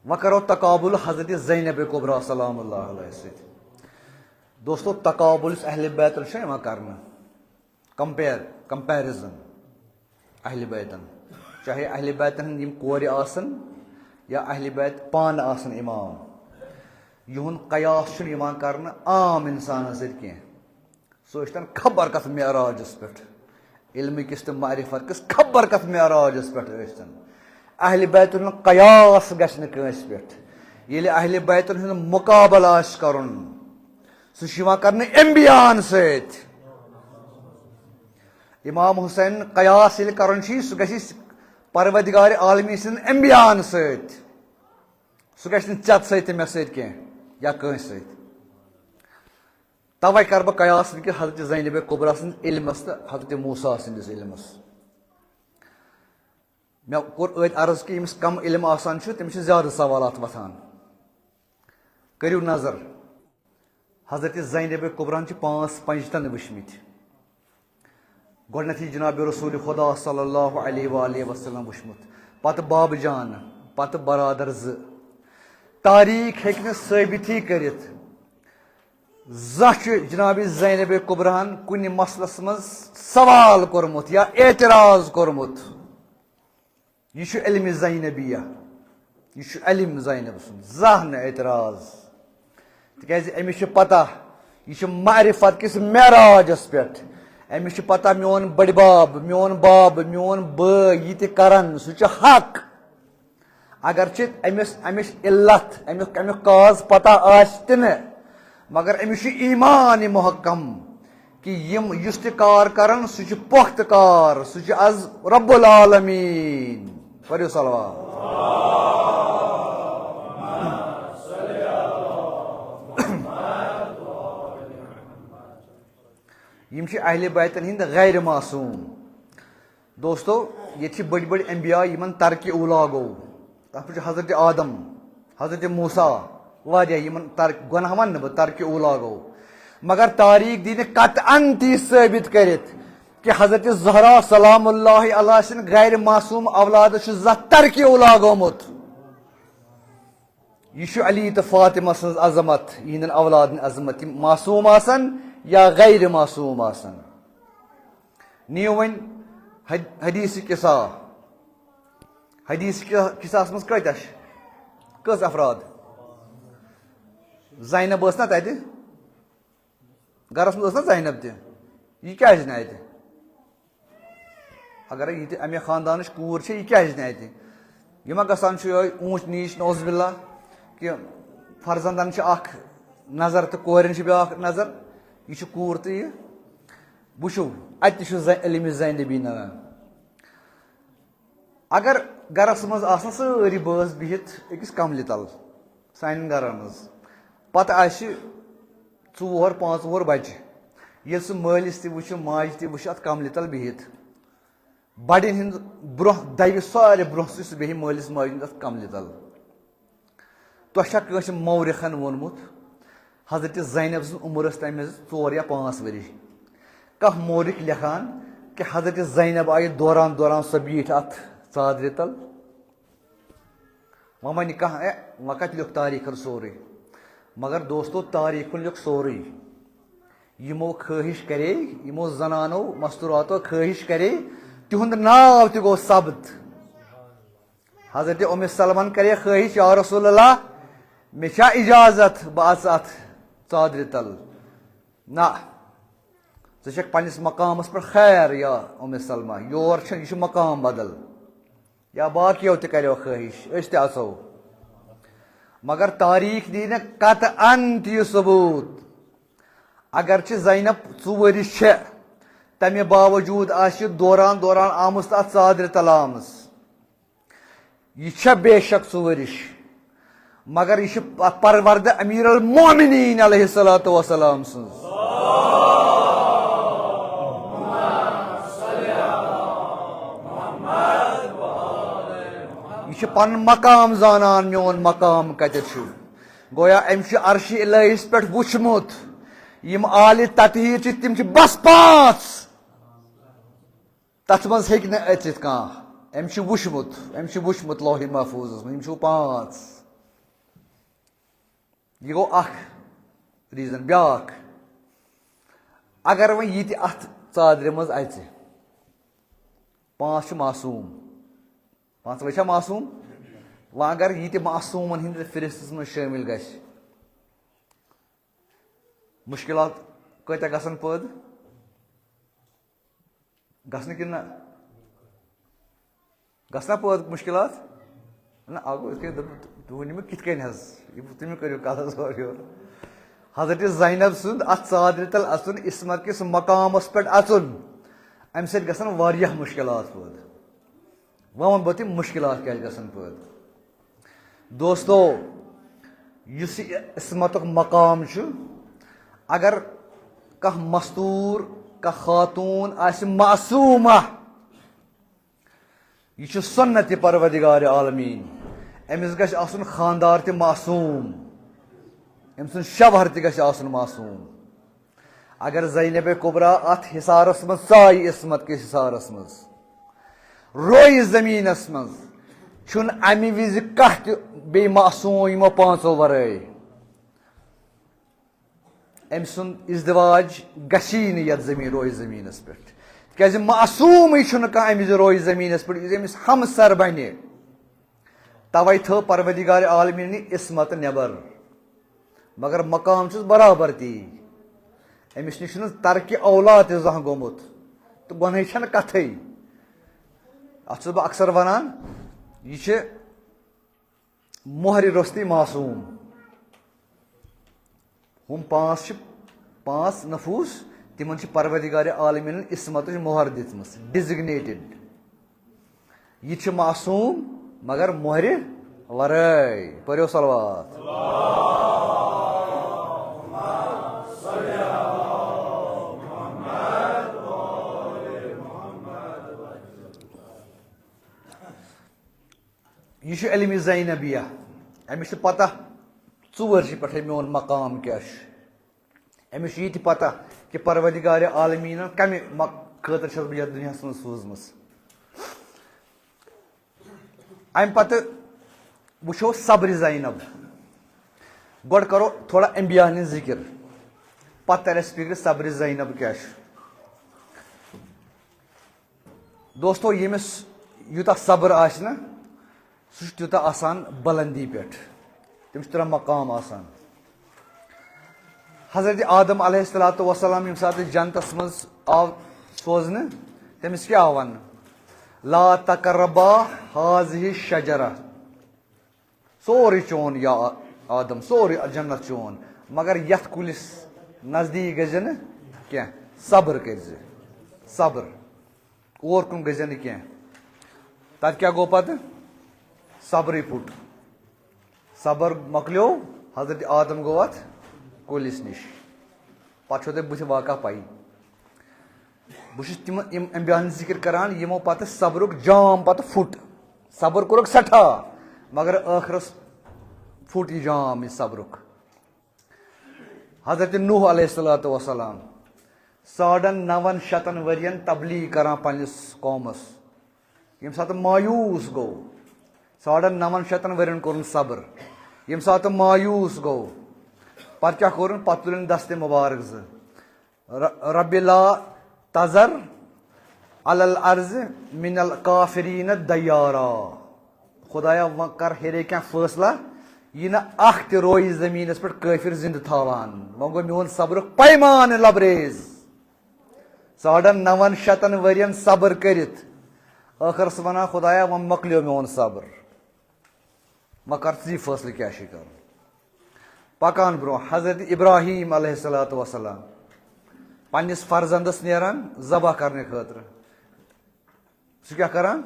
وۄنۍ کرو تقابل حضرت زینب کبریٰ سلام اللہ علیہ سۭتۍ۔ دوستو، تقابل یُس اہل بیتن چھُ یِوان کرنہٕ، کمپیر، کمپیرزن اہل بیتن، چاہے اہل بیتن ہٕنٛدۍ یِم کورِ آسن یا اہل بیت پانہٕ آسن امام، یِہُنٛد قیاس چھُنہٕ یِوان کرنہٕ عام انسانن سۭتۍ کینٛہہ۔ سُہ ٲسۍتن خبر کتھ معراجس پٮ۪ٹھ، علمہٕ کِس تہٕ معرفت کِس خبر کتھ معراجس پٮ۪ٹھ ٲسۍتن۔ اہل بیتن ہُنٛد قیاس گژھِ نہٕ کٲنٛسہِ پٮ۪ٹھ۔ ییٚلہِ اہل بیتن ہُنٛد مقابلہٕ آسہِ کرُن، سُہ چھُ یِوان کرنہٕ انبیاہن سۭتۍ۔ امام حسین قیاس ییٚلہِ کرُن چھُ، سُہ گژھِ پروردگار عالمی سٕنٛدٮ۪ن انبیاہن سۭتۍ۔ سُہ گژھِ نہٕ ژےٚ سۭتۍ تہٕ مےٚ سۭتۍ کینٛہہ یا کٲنٛسہِ سۭتۍ۔ توے کرٕ بہٕ قیاس وٕنکیٚس حضرت زینب کبریٰ سٕنٛدِس علمس تہٕ حضرت موسیٰ سٕنٛدِس علمس۔ مےٚ کوٚر أتۍ عرض کہِ ییٚمِس کم علم آسان چھُ، تٔمِس چھِ زیادٕ سوالات وۄتھان۔ کٔرِو نظر، حضرت زینب کبرا ہن چھِ پانٛژھ پنجتن وٕچھمٕتۍ۔ گۄڈٕنیتھٕے جناب رسول خدا صلی اللہ علیہ وآلہ وسلم وٕچھمُت، پتہٕ بابہٕ جان، پتہٕ برادر زٕ۔ تاریخ ہیٚکہِ نہٕ ثٲبتٕے کٔرِتھ زانٛہہ چھُ جناب زینب کبرا ہن کُنہِ مسلس منٛز سوال کوٚرمُت یا اعتراض کوٚرمُت۔ یہِ چھُ علم زینبیہ، یہِ چھُ علم زینب سُنٛد، زانٛہہ نہٕ اعتراض۔ تِکیٛازِ أمِس چھِ پتہ، یہِ چھُ معرفت کِس معراجس پٮ۪ٹھ۔ أمِس چھِ پتہ، میون بٔڈِ بب، میون بب، میون بٲے، یہِ تہِ کرن، سُہ چھُ حق۔ اگرچہِ أمِس، أمِس علت، أمِس، اَمیُک cause پتہ آسہِ تہِ نہٕ، مگر أمِس چھُ ایمان محکم۔ کہِ یِم یُس تہِ کار کرن، سُہ چھُ پۄختہٕ کار، سُہ چھُ از رب العالمین۔ پٔرِو صلوات۔ یِم چھِ اہلِ بیتن ہٕنٛدۍ غیر معصوم۔ دوستو، ییٚتہِ چھِ بٔڑۍ بٔڑۍ انبیاء، یِمن ترکِ اولا گوٚو۔ تَتھ منٛز چھُ حضرت آدم، حضرت موسیٰ، واریاہ یِمن ترک، گۄناہ وَنہٕ نہٕ بہٕ، ترکِ اولا گوٚو۔ مگر تاریخ دی نہٕ قطعاً تہِ ثٲبت کٔرِتھ کہِ حضرت زہرا سلام اللہ علیہا سٕنٛدِ غیر معصوم اولادس چھُ زانٛہہ ترکِ اولا گوٚمُت۔ یہِ چھُ علی تہٕ فاطمہ سٕنٛز عظمت، یِہنٛدٮ۪ن اولادن عظمت، یِم معصوم آسن یا غیر معصوم آسن۔ نِیِو وۄنۍ حد-، حدیث قصہ۔ حدیث قصہ، قصہس منٛز کۭتیاہ چھِ؟ کٔژ افراد؟ زینب ٲس نا تتہِ؟ گرس منٛز ٲس نا زینب تہِ؟ یہِ کیازِ نہٕ اتہِ؟ اگر یہِ تہِ امہِ خاندانٕچ کوٗر چھِ، یہِ کیازِ نہٕ اتہِ؟ یہِ ما گژھان چھُ یِہوٚے اوٗنچ نیٖچ، نعوذ باللہ، کہِ فرزندن چھِ اکھ نظر تہٕ کورٮ۪ن چھِ بیٛاکھ نظر؟ یہِ چھِ کوٗر تہٕ یہِ۔ وٕچھِو، اتہِ تہِ چھُ زَ-، علمِ زینبی ننان۔ اگر گرس منٛز آسن سٲری بٲژ بِہِتھ أکِس کملہِ تل، سانٮ۪ن گرن منٛز، پتہٕ آسہِ ژور پانٛژھ وُہر بچہِ، ییٚلہِ سُہ مٲلِس تہِ وٕچھِ، ماجہِ تہِ وٕچھِ اتھ کملہِ تل بِہِتھ، بڑٮ۪ن ہٕنٛدِ برونٛہہ دَوِ سارے برونٛہہ سُہ، سُہ بیٚہہِ مٲلِس ماجہِ ہٕنٛدِ اتھ کملہِ تل۔ تۄہہِ چھا کٲنٛسہِ مورخن ووٚنمُت، حضرت زینب سٕنٛز عمر ٲس تَمہِ وِزِ ژور یا پانٛژھ ؤری؟ کانٛہہ مورخ لیکھان کہِ حضرت زینب آیہِ دوران دوران سۄ بیٖٹھ اَتھ ژادرِ تل؟ وۄنۍ وَنہِ کانٛہہ، "اے، وۄنۍ کَتہِ لیوٚکھ تاریٖخن سورُے؟" مگر دوستو، تاریٖخن لیوٚکھ سورُے۔ یِمو خٲہِش کرے، یِمو زنانو مستوراتو خٲہِش کرے، تِہُنٛد ناو تہِ گوٚو ثبت۔ حضرت اُمِ سلمن کرے خٲہِش، "یا رسول اللہ، مےٚ چھا اجازت بہٕ اژٕ اتھ ژادرِ تل؟" نہ، ژٕ چھکھ پننِس مقامس پٮ۪ٹھ خیر یا اُمِ سلمہ، یور چھُنہٕ، یہِ چھُ مقام بدل۔ یا باقیو تہِ کریو خٲہِش، أسۍ تہِ اژو۔ مگر تاریخ دی نہٕ قطعاً تہِ یہِ ثبوت۔ اگرچہِ زینب ژوٗرِ چھےٚ، تمہِ باوجود آسہِ یہِ دوران دوران آمٕژ تہٕ اتھ ژادرِ تل آمٕژ۔ یہِ چھےٚ بے شک ژوٗرِش، مگر یہِ چھِ پ-، پروردٕ امیر المومنین علیہ الصلوۃ والسلام سٕنٛز۔ یہِ چھِ پنُن مقام زانان، میون مقام کتٮ۪تھ چھُ۔ گویا أمۍ چھُ عرشِ الہیس پٮ۪ٹھ وُچھمُت، یِم آلِ تطہیر چھِ، تِم چھِ بس پانٛژھ۔ تتھ منٛز ہیٚکہِ نہٕ أژِتھ کانٛہہ۔ أمۍ چھُ وُچھمُت، أمۍ چھُ وُچھمُت لوحِ محفوظس منٛز، یِم چھِو پانٛژھ۔ یہِ گوٚو اکھ reason۔ بیٛاکھ، اگر وۄنۍ یہِ تہِ اتھ ژادرِ منٛز اژِ، پانٛژھ چھِ معصوٗم، پانٛژوَے چھا معصوٗم؟ وۄنۍ اگر یہِ تہِ معصوٗمن ہٕنٛدِ فہرستس منٛز شٲمِل گژھِ، مُشکِلات کۭتیٛاہ گژھن پٲدٕ؟ گژھنہٕ کِنہٕ نہ؟ گژھنا پٲدٕ مُشکِلات؟ نہ، اَکھ گوٚو یِتھ کٔنۍ دوٚپ، تُہۍ ؤنِو مےٚ کِتھ کٔنۍ حظ؟ یہِ تُہۍ مےٚ کٔرِو کَتھ حظ اورٕ یورٕ۔ حضرت زینب سُنٛد اَتھ ژادرِ تَل اَژُن، عصمت کِس مقامَس پٮ۪ٹھ اَژُن، اَمہِ سۭتۍ گژھن واریاہ مُشکِلات پٲدٕ۔ وۄنۍ وَنہٕ بہٕ تِم مُشکِلات کیٛازِ گژھن پٲدٕ۔ دوستو، یُس یہِ عصمتُک مقام چھُ، اگر کانٛہہ مستوٗر، کانٛہہ خاتوٗن آسہِ معصوٗمہ، یہِ چھُ سُنتِ پروردگار عالمیٖن، أمِس گژھِ آسُن خانٛدار تہِ معصوٗم۔ أمۍ سُنٛد شوہر تہِ گژھِ آسُن معصوم۔ اگر زینب کبریٰ اتھ حصارس منٛز ژایہِ، عصمت کِس حصارس منٛز، رویہِ زٔمیٖنس منٛز، چھُنہٕ امہِ وِزِ کانٛہہ تہِ بیٚیہِ معصوم یِمو پانٛژو ورٲے۔ أمۍ سُنٛد ازدواج گژھی نہٕ یتھ زٔمیٖن، رویہِ زٔمیٖنس پٮ۪ٹھ، تِکیازِ معصومٕے چھُنہٕ کانٛہہ امہِ وِزِ رویہِ زٔمیٖنس پٮ۪ٹھ، یُس أمِس ہمسر بنہِ۔ توے تھٲو پروردگار عالمین یہِ عصمت نٮ۪بر۔ مگر مقام چھُس برابر تی۔ أمِس نِش چھُنہٕ ترکِ اولا تہِ زانٛہہ گوٚمُت۔ تہٕ گۄنہٕچ چھَنہٕ کتھٕے۔ اتھ چھُس بہٕ اکثر ونان، یہِ چھِ مۄہرِ روٚستُے معصوم۔ ہُم پانٛژھ چھِ، پانٛژھ نفوس، تِمن چھِ پروردگار عالمینن عصمتٕچ مۄہر دِژمٕژ، designated۔ یہِ چھِ معصوم، مگر مۄہرِ ورٲے۔ پٔرِو صلوات۔ یہِ چھُ علمِ زینبیہ۔ أمِس چھِ پتہ ژوٗرِ پٮ۪ٹھے میون مقام کیٛاہ چھُ۔ أمِس چھُ یہِ تہِ پتہ کہِ پروردگار عالمیٖنن کمہِ مق-، خٲطرٕ چھَس بہٕ یَتھ دُنیاہَس منٛز سوٗزمٕژ۔ اَمہِ پتہٕ وٕچھو صبرِ زینب۔ گۄڈٕ کرو تھوڑا انبیاء ہٕنٛز ذِکِر، پتہٕ تَرِ اَسہِ فِکرِ صبرِ زینب کیٛاہ چھُ۔ دوستو، ییٚمِس یوٗتاہ صبر آسہِ نہ، سُہ چھُ تیوٗتاہ آسان بلندی پٮ۪ٹھ، تٔمِس چھُ تیوٗتاہ مقام آسان۔ حضرت آدم علیہ الصلوۃ والسلام ییٚمہِ ساتہٕ جنتس منٛز آو سوزنہٕ، تٔمِس کیٛاہ آو وننہٕ؟ لا تقربا هذه الشجرة۔ سورُے چون یا آدم، سورُے جنت چون، مگر یتھ کُلِس نزدیٖک گٔژھۍ زِ نہٕ کینٛہہ، صبر کٔرۍ زِ، صبر، اور کُن گٔژھۍ زِ نہٕ کینٛہہ۔ تتہِ کیٛاہ گوٚو پتہٕ؟ صبرٕے پھُٹ، صبر مۄکلیو، حضرت آدم گوٚو اتھ کُلِس نِش۔ پتہٕ چھو تۄہہِ بٕتھِ واقعہ پَیی۔ بہٕ چھُس تِمن، یِم انبیاہن ذِکِر کران، یِمو پتہٕ صبرُک جام پتہٕ پھُٹ۔ صبر کوٚرُکھ سٮ۪ٹھاہ، مگر ٲخرس پھُٹ یہِ جام یہِ صبرُک۔ حضرت نوح علیہ الصلوۃ والسلام ساڑن نون شتن ؤرین تبلیغ کران پننِس قومس۔ ییٚمہِ ساتہٕ مایوٗس گوٚو، ساڑن نون شتن ؤرین کوٚرُن صبر۔ ییٚمہِ ساتہٕ مایوٗس گوٚو، پتہٕ کیٛاہ کوٚرُن؟ پتہٕ تُلِن دستِ مُبارک زٕ۔ ر-، رب لا تذر علی الارض من الکافرین دیارا۔ خدایا، وۄنۍ کر ہیرے کینٛہہ فٲصلہ، یہِ نہٕ اکھ تہِ رویہِ زٔمیٖنس پٮ۪ٹھ کٲفِر زِندٕ تھاوان۔ وۄنۍ گوٚو میون صبرُک پیمانہٕ لبریز۔ ساڑن نون شتن ؤرین صبر کٔرِتھ، ٲخرس ونان، خدایا، وۄنۍ مۄکلیو میون صبر۔ وۄنۍ کر ژٕ یہِ فٲصلہٕ کیٛاہ چھُے کرُن۔ پکان برونٛہہ، حضرت ابراہیم علیہ الصلوۃ والسلام پننِس فرزندس نیران ذبح کرنہٕ خٲطرٕ۔ سُہ کیٛاہ کران؟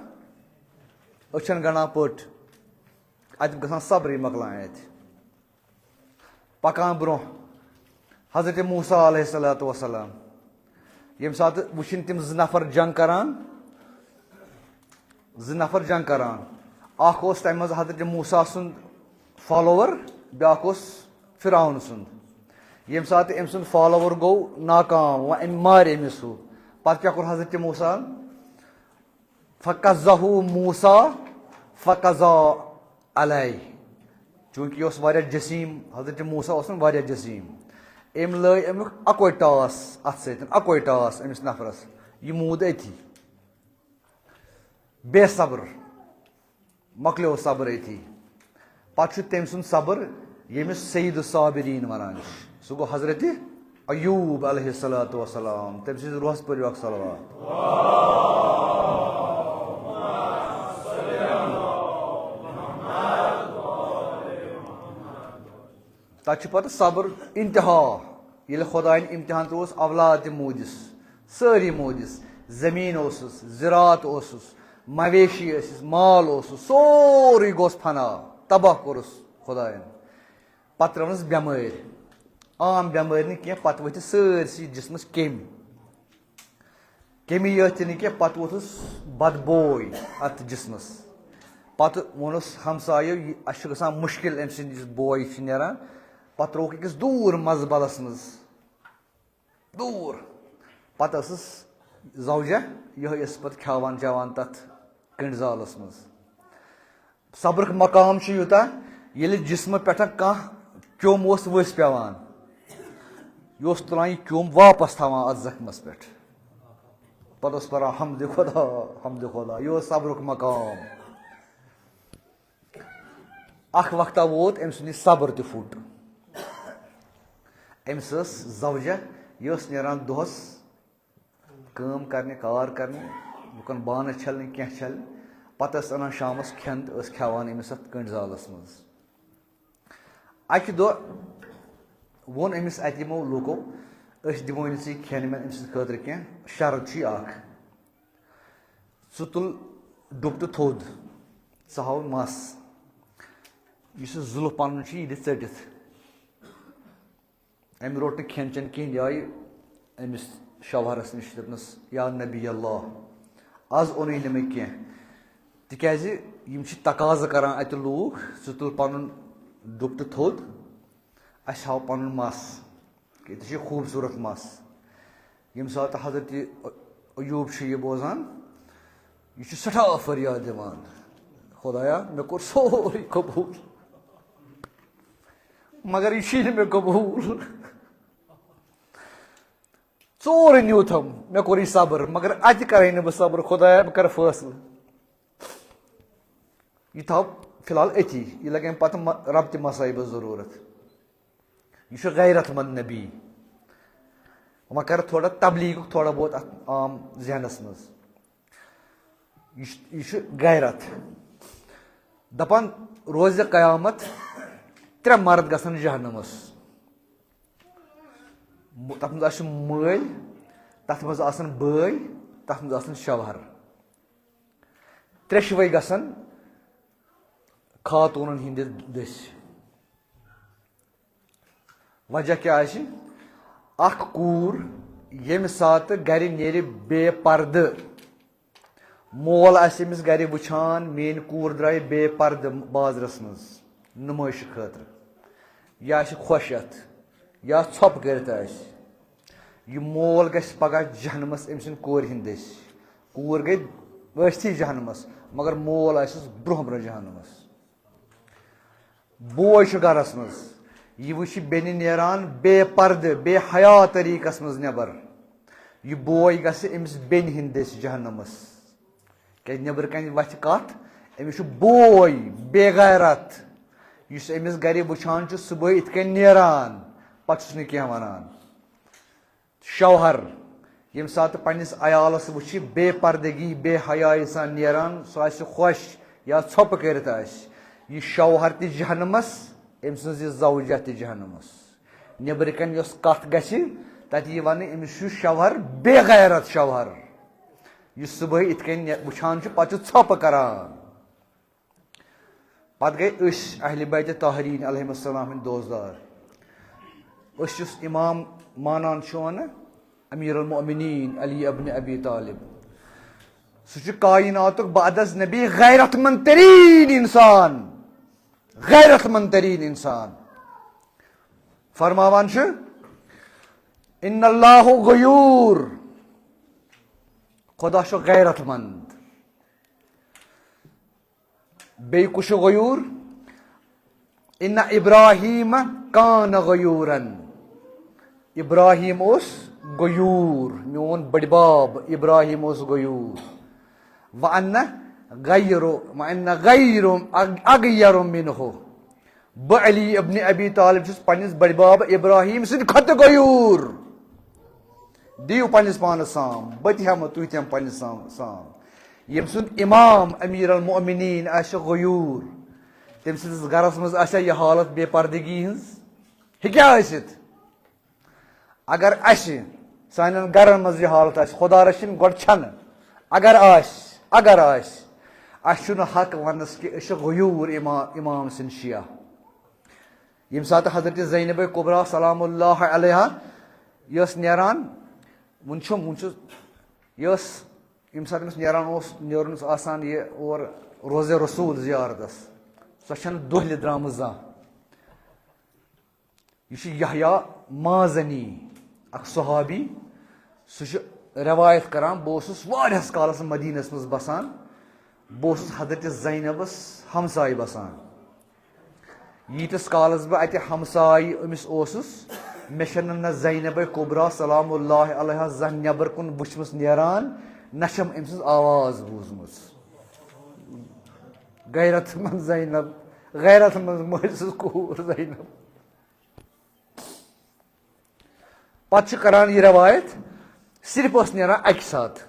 أچھن گنڈان پٔٹ۔ اتہِ گژھان صبرٕے مۄکلان اتہِ۔ پکان برونٛہہ، حضرت موسیٰ علیہ الصلوۃ والسلام، ییٚمہِ ساتہٕ وٕچھِن تِم زٕ نفر جنگ کران، زٕ نفر جنگ کران، اکھ اوس تمہِ منٛز حضرت موسیٰ سُنٛد فالوور، بیاکھ اوس فرعون سُنٛد۔ ییٚمہِ ساتہٕ أمۍ سُنٛد فالوور گوٚو ناکام، وۄنۍ أمۍ مارِ أمِس ہُہ، پتہٕ کیٛاہ کوٚر حضرت موسیٰ ہن؟ فقذہ موسیٰ فقضا علیہ۔ چوٗنٛکہِ یہِ اوس واریاہ جسیٖم، حضرت موسیٰ اوس نہٕ واریاہ جسیٖم، أمۍ لٲج اَمیُک اَکوے ٹاس اَتھ سۭتۍ، اَکوے ٹاس أمِس نفرَس، یہِ موٗد أتھی۔ بے صبر، مۄکلیو صبر أتھی۔ پتہٕ چھُ تٔمۍ سُنٛد صبر، ییٚمِس سید الصابرین ونان چھِ، سُہ گوٚو حضرت ایوب علیہ الصلوۃ والسلام۔ تٔمۍ سٕنٛدِس روحس پٔرِو اکھ صلوات۔ تتھ چھُ پتہٕ صبر انتہا۔ ییٚلہِ خدایَن امتحان ترٛووُس، اولاد تہِ موٗدِس، سٲری موٗدِس، زٔمیٖن اوسُس، زِراعت اوسُس، مویشی ٲسِس، مال اوسُس، سورُے گوٚوُس فنا، تباہ کوٚرُس خدایَن۔ پتہٕ ترٲونَس بٮ۪مٲرۍ، عام بٮ۪مٲرۍ نہٕ کینٛہہ، پتہٕ ؤتھِس سٲرسٕے جسمس کیٚمۍ۔ کیٚمی یٲتۍ تہِ نہٕ کینٛہہ، پتہٕ ووٚتھُس بدبوے اتھ جسمس۔ پتہٕ ووٚنُس ہمسایو، "یہِ، اسہِ چھُ گژھان مُشکل أمۍ سٕنٛدِس بوے چھِ نیران، پتہٕ ترٛووُکھ أکِس دوٗر مزبلس منٛز، دوٗر۔ پتہٕ ٲسٕس زوجہ یِہوٚے ٲس پتہٕ کھیاوان چاوان تتھ کٔنڈۍ زالس منٛز۔ صبرُک مقام چھُ یوٗتاہ، ییٚلہِ جسمہٕ پٮ۪ٹھ کانٛہہ کیوٚم اوس ؤسۍ پٮ۪وان، یہِ اوس تُلان یہِ کیوٚم واپس تھاوان اتھ زخمس پٮ۪ٹھ۔ پتہٕ اوس پران حمدِ خدا، حمدِ خدا، یہِ اوس صبرُک مقام۔ اکھ وقتہ ووت، أمۍ سُنٛد یہِ صبر تہِ پھُٹ۔ أمِس ٲس زوجہ، یہِ ٲس نیران دۄہس کٲم کرنہِ، کار کرنہِ، لُکن بانہٕ چھلنہِ، کینٛہہ چھلنہِ۔ پتہٕ ٲس انان شامس کھٮ۪ن تہٕ ٲس کھٮ۪وان أمِس اتھ کٔنڈۍ زالس منٛز۔ اکہِ دۄہ ووٚن أمِس اتہِ یِمو لوٗکو، "أسۍ دِمو أمِس یہِ کھٮ۪ن وٮ۪ن، أمۍ سٕنٛدِ خٲطرٕ کینٛہہ، شرط چھُ یہِ اکھ، ژٕ تُل ڈُپٹہٕ تھوٚد، ژٕ ہاو مَس، یُس یہِ زُلُف پَنُن چھُ، یہِ دِ ژٔٹِتھ۔" أمۍ روٚٹ نہٕ کھٮ۪ن چٮ۪ن کِہیٖنۍ، یہِ آیہِ أمِس شوہرَس نِش، دوٚپنَس، "یا نبی اللہ، آز اوٚنُے نہٕ مےٚ کینٛہہ، تِکیٛازِ یِم چھِ تقاضہٕ کَران اَتہِ لوٗکھ، ژٕ تُل پَنُن ڈُپٹہٕ تھوٚد، اَسہِ ہاو پَنُن مَس، کہِ ییٚتہِ چھِ خوٗبصوٗرت مَس۔" ییٚمہِ ساتہٕ حضرت ایوب چھُ یہِ بوزان، یہِ چھُ سٮ۪ٹھاہ فریاد دِوان، "خۄدایا، مےٚ کوٚر سورُے قبوٗل، مگر یہِ چھُے نہٕ مےٚ قبوٗل۔ ژوٗرٕ نیوٗتھم، مےٚ کوٚر یہِ صبر، مگر اَتہِ کَرے نہٕ بہٕ صبر، خۄدایا، بہٕ کَرٕ فٲصلہٕ۔" یہِ تھاو فی الحال أتی، یہِ لَگہِ اَمہِ پَتہٕ مَ-، رَبطِ مصائبَس ضروٗرت۔ یہِ چھُ غیرت مند نبی۔ وۄنۍ کَرٕ تھوڑا تبلیغُک تھوڑا بہت اَتھ عام ذہنَس منٛز۔ یہِ چھُ، یہِ چھُ غیرت۔ دَپان، روزِ قیامت ترٛےٚ مرد گژھن جہنمَس۔ مُ-، تَتھ منٛز آسہِ مٲلۍ، تَتھ منٛز آسَن بٲے، تَتھ منٛز آسَن شوہر۔ ترٛیشوَے گژھن خاتوٗنن ہٕنٛدِ دٔسۍ۔ وجہ کیٛاہ آسہِ؟ اکھ کوٗر ییٚمہِ ساتہٕ گرِ نیرِ بے پردٕ، مول آسہِ أمِس گرِ وٕچھان، میٲنۍ کوٗر درٛایہِ بے پردٕ بازرس منٛز نُمٲیشہِ خٲطرٕ، یہِ آسہِ خۄش اتھ، یا ژھۄپہٕ کٔرِتھ آسہِ، یہِ مول گژھِ پگاہ جہنمس أمۍ سٕنٛدِ کورِ ہٕنٛدِ دٔسۍ۔ کوٗر گٔے ٲستھٕے جہنمس، مگر مول آسٮ۪س برونٛہہ برونٛہہ جہنمس۔ بوے چھُ گرس منٛز، یہِ وٕچھِ بیٚنہِ نیران بے پردٕ، بے حیا طریٖقس منٛز نٮ۪بر۔ یہِ بوے گژھِ أمِس بیٚنہِ ہٕنٛدِ دٔسۍ جہنمس۔ کیٛازِ نٮ۪برٕ کنہِ وتھِ کتھ، أمِس چھُ بوے بے غیرت، یُس أمِس گرِ وٕچھان چھُ صبحٲے یِتھ کٔنۍ نیران، پتہٕ چھُس نہٕ کینٛہہ ونان۔ شوہر ییٚمہِ ساتہٕ پننِس عیالس وٕچھِ بے پردگی، بے حیایی سان نیران، سُہ آسہِ خۄش یا ژھۄپہٕ کٔرِتھ آسہِ، یہِ شوہر تہِ جہنمس، أمۍ سٕنٛز یہِ زوجہ تہِ جہنمس۔ نیٚبرٕ کنہِ یۄس کتھ گژھِ، تتہِ یی وننہٕ، أمِس چھُ شوہر بے غیرت شوہر، یُس صبحٲے یِتھ کٔنۍ وٕچھان چھُ، پتہٕ چھُ ژھۄپہٕ کران۔ پتہٕ گٔے أسۍ اہلِ بیتِ طاہریٖن علیہم السلام ہٕنٛدۍ دوستدار۔ أسۍ یُس امام مانان چھِ ونہٕ، امیر المؤمنین علی ابن ابی طالب، سُہ چھُ کائناتُک بعد از نبی غیرت مند تریٖن انسان، غیرت مند تریٖن انسان۔ فرماوان چھُ، "ان اللہ غیور"، خدا چھُ غیرت مند۔ بیٚیہِ کُس چھُ غیور؟ "ان ابراہیم کان غیورن"، ابراہیم اوس غیور، میون بٔڈۍ بب ابراہیم اوس غیور۔ "وان غیر، وان غیر اغیر منہ"، بہٕ علی ابن ابی طالب چھُس پننِس بٔڈۍ بب ابراہیم سٕنٛدِ کھۄتہٕ غیور۔ دِیِو پننِس پانس سام، بہٕ تہِ ہٮ۪مہٕ، تُہۍ تہِ ہٮ۪مہٕ پننِس سام، سام۔ ییٚمہِ سُنٛد امام امیر المؤمنین آسہِ غیور، تٔمۍ سٕنٛدِس گرس منٛز آسہِ یہِ حالت بے پردگی ہٕنٛز؟ ہیٚکیٛاہ ٲسِتھ؟ اگر اسہِ سانٮ۪ن گرن منٛز یہِ حالت آسہِ، خدا رٔچھِنۍ، گۄڈٕ چھنہٕ، اگر آسہِ، اگر آسہِ، اسہِ چھُنہٕ حق وننس کہِ أسۍ چھِ غیور اما-، امام سٕنٛدۍ شیعہ۔ ییٚمہِ ساتہٕ حضرت زینب کبریٰ سلام اللہ علیہا یہِ ٲس نیران، وُنہِ چھُم، وُنہِ چھُ، یہِ ٲس، ییٚمہِ ساتہٕ أمِس نیران اوس، نیرُن اوس آسان یہِ اور روزِ رسول زیارتس، سۄ چھنہٕ دۄہلہِ درٛامٕژ زانٛہہ۔ یہِ چھُ یحییٰ مازنی، اکھ صحابی۔ سُہ چھُ روایت کران، بہٕ اوسُس واریاہس کالس مدینس منٛز بسان۔ بہٕ اوسُس حضرت زینبس ہمسایہِ بسان۔ ییٖتِس کالس بہٕ اتہِ ہمسایہِ أمِس اوسُس، مےٚ چھَنہٕ نہ زینبے کبریٰ سلام اللہ علیہا زانٛہہ نٮ۪بر کُن وٕچھمٕژ نیران، نہ چھَم أمۍ سٕنٛز آواز بوٗزمٕژ۔ غیرت منٛد زینب، غیرت منٛد مٲلۍ سٕنٛز کوٗر زینب۔ پتہٕ چھِ کران یہِ روایت، صرف ٲس نیران اکہِ ساتہٕ،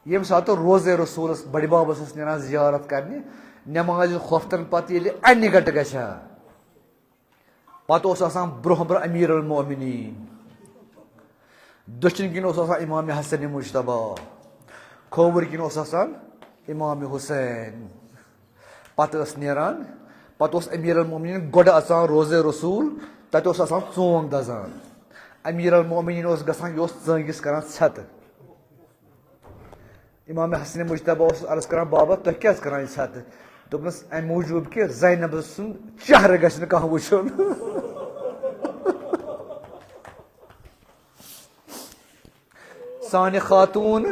ییٚمہِ ساتہٕ روزے رسوٗلس بڑِ ببس ٲس نیران زیارت کرنہِ، نمازِ خۄفتن پتہٕ ییٚلہِ انہِ گٹہٕ گژھِ ہا، پتہٕ اوس آسان برونٛہہ برونٛہہ امیر المومنین، دٔچھِنۍ کِنۍ اوس آسان امام حسن مجتبیٰ، کھووُر کِنۍ اوس آسان امام حسین۔ پتہٕ ٲس نیران، پتہٕ اوس امیر المومنین گۄڈٕ اژان روزے رسول، تتہِ اوس آسان ژونگ دزان۔ امیر المومنین اوس گژھان، یہِ اوس ژٲنگِس کران ژھٮ۪تہٕ۔ امام حسن مجتبیٰ اوس عرض کران، بابا، تُہۍ کیازِ کران یہِ ژھٮ۪تہٕ؟ دوٚپنس، امہِ موٗجوٗب کہِ زینب سُنٛد چہرٕ گژھِ نہٕ کانٛہہ وٕچھُن۔ سانہِ خاتوٗن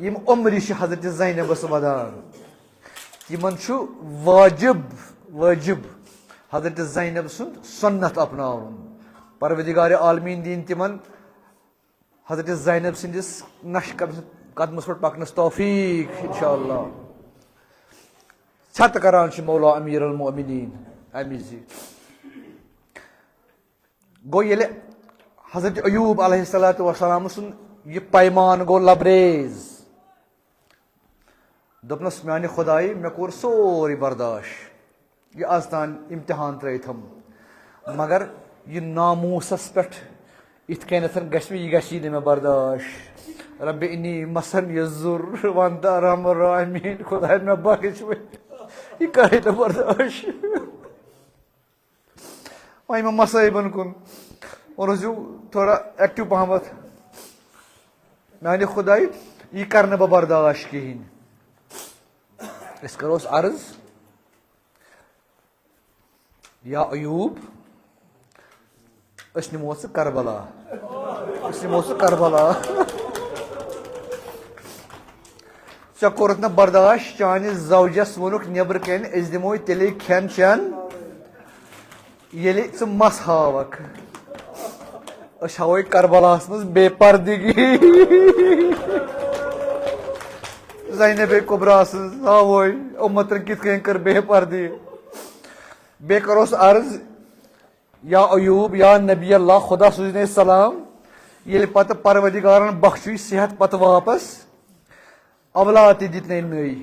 یِم عمرِ چھِ حضرت زینبس ودان، تِمن چھُ واجب، واجب حضرت زینب سُنٛد سُنت اپناوُن۔ پروردگار عالمین دِیِن تِمن حضرت زینب سٕنٛدِس نقش قدمس پٮ۪ٹھ پکنس توفیق، انشاءاللہ۔ ژھٮ۪تہٕ کران چھِ مولا امیر المومنین امہِ زِ گوٚو ییٚلہِ حضرت ایوب علیہ الصلوۃ والسلام سُنٛد یہِ پیمان گوٚو لبریز، دوٚپنَس، میانہِ خدایہِ، مےٚ کوٚر سورُے برداش، یہِ از تام امتحان ترٲیتھم، مگر یہِ ناموسس پٮ۪ٹھ یِتھ کٔنٮ۪تھ گژھِ مےٚ، یہِ گژھی نہٕ مےٚ برداش۔ رب انی مسنی الضر وانت ارحم الراحمین، خدایا مےٚ بخش وۄنۍ، یہِ کرے نہٕ برداش۔ وۄنۍ یِمن مصٲیبن کُن، وۄنۍ روٗزِو تھوڑا ایکٹیو پہمتھ۔ میانہِ خدایہِ، یہِ کرٕ نہٕ بہٕ برداش کِہینۍ۔ أسۍ کرو عرض، یا ایوب، أسۍ نِمو ژٕ کربلا، أسۍ نِمو ژٕ کربلا۔ ژےٚ کوٚرُتھ نہٕ برداش، چانہِ زوجس ووٚنُکھ، نیبرٕ کنہِ أسۍ دِموے تیٚلے کھٮ۪ن چٮ۪ن، ییٚلہِ ژٕ مس ہاوکھ۔ أسۍ ہاوے کربلاہس منٛز بے پردگی۔ زینب کبریٰ سٕنٛز ہاوے اُمتن کِتھ کٔنۍ کٔر بے پردگی۔ بیٚیہِ کروس عرض، یا ایوب، یا نبی اللہ، خدا سوٗزنَے سلام۔ ییٚلہِ پتہٕ پروردگارن بخشُے صحت پتہٕ واپس، اولاد تہِ دِتنَے نٔے،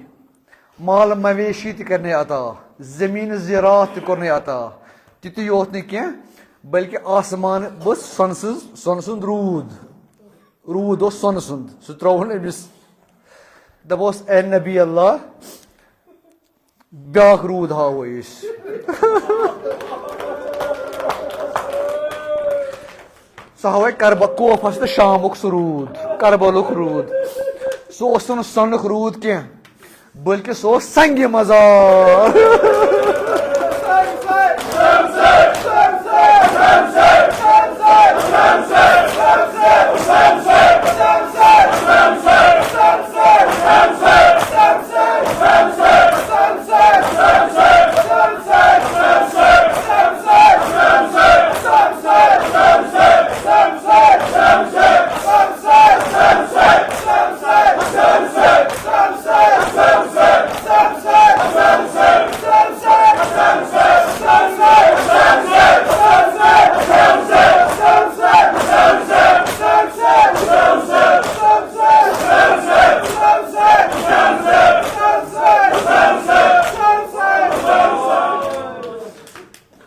مال مویشی تہِ کٔرنَے عطا، زٔمیٖن زِراعت تہِ کوٚرنَے عطا۔ تِتُے یوت نہٕ کینٛہہ، بلکہِ آسمان بوٚژھ سۄنہٕ سٕنٛز، سۄنہٕ سُنٛد روٗد۔ روٗد اوس سۄنہٕ سُنٛد، سُہ ترٛووُن أمِس۔ دپوس، اے نبی اللہ، بیٛاکھ روٗد ہاوو أسۍ۔ سُہ ہاوے کربل، کوفس تہٕ شامُک سُہ روٗد، کربلُک روٗد۔ سُہ اوس نہٕ سۄنُک روٗد کینٛہہ، بلکہِ سُہ اوس سنگِ مزار۔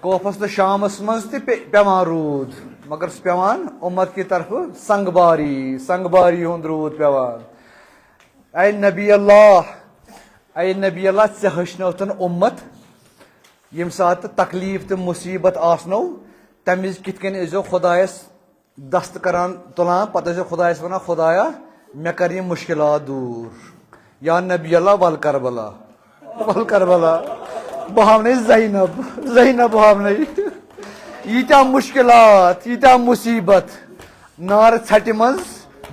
کوفس تہٕ شامس منٛز تہِ پے-، پٮ۪وان روٗد، مگر سُہ پٮ۪وان اُمت کہِ طرفہٕ سنگباری، سنگباری ہُنٛد روٗد پٮ۪وان۔ اے نبی اللہ، اے نبی اللہ، ژےٚ ہیٚچھنٲوتن اُمت، ییٚمہِ ساتہٕ تکلیٖف تہٕ مُصیٖبت آسنو، تَمہِ وِزِ کِتھ کٔنۍ ٲسۍزیو خۄدایس دست کران تُلان، پتہٕ ٲسۍزیو خۄدایس ونان، خۄدایا، مےٚ کر یِم مُشکِلات دوٗر۔ یا نبی اللہ، ول کربلا، ول کربلا، بہٕ ہاونَے زینب، زینب ہاونَے۔ ییٖتیٛاہ مُشکِلات، ییٖتیٛاہ مُصیٖبت، نارٕ ژھٹہِ منٛز،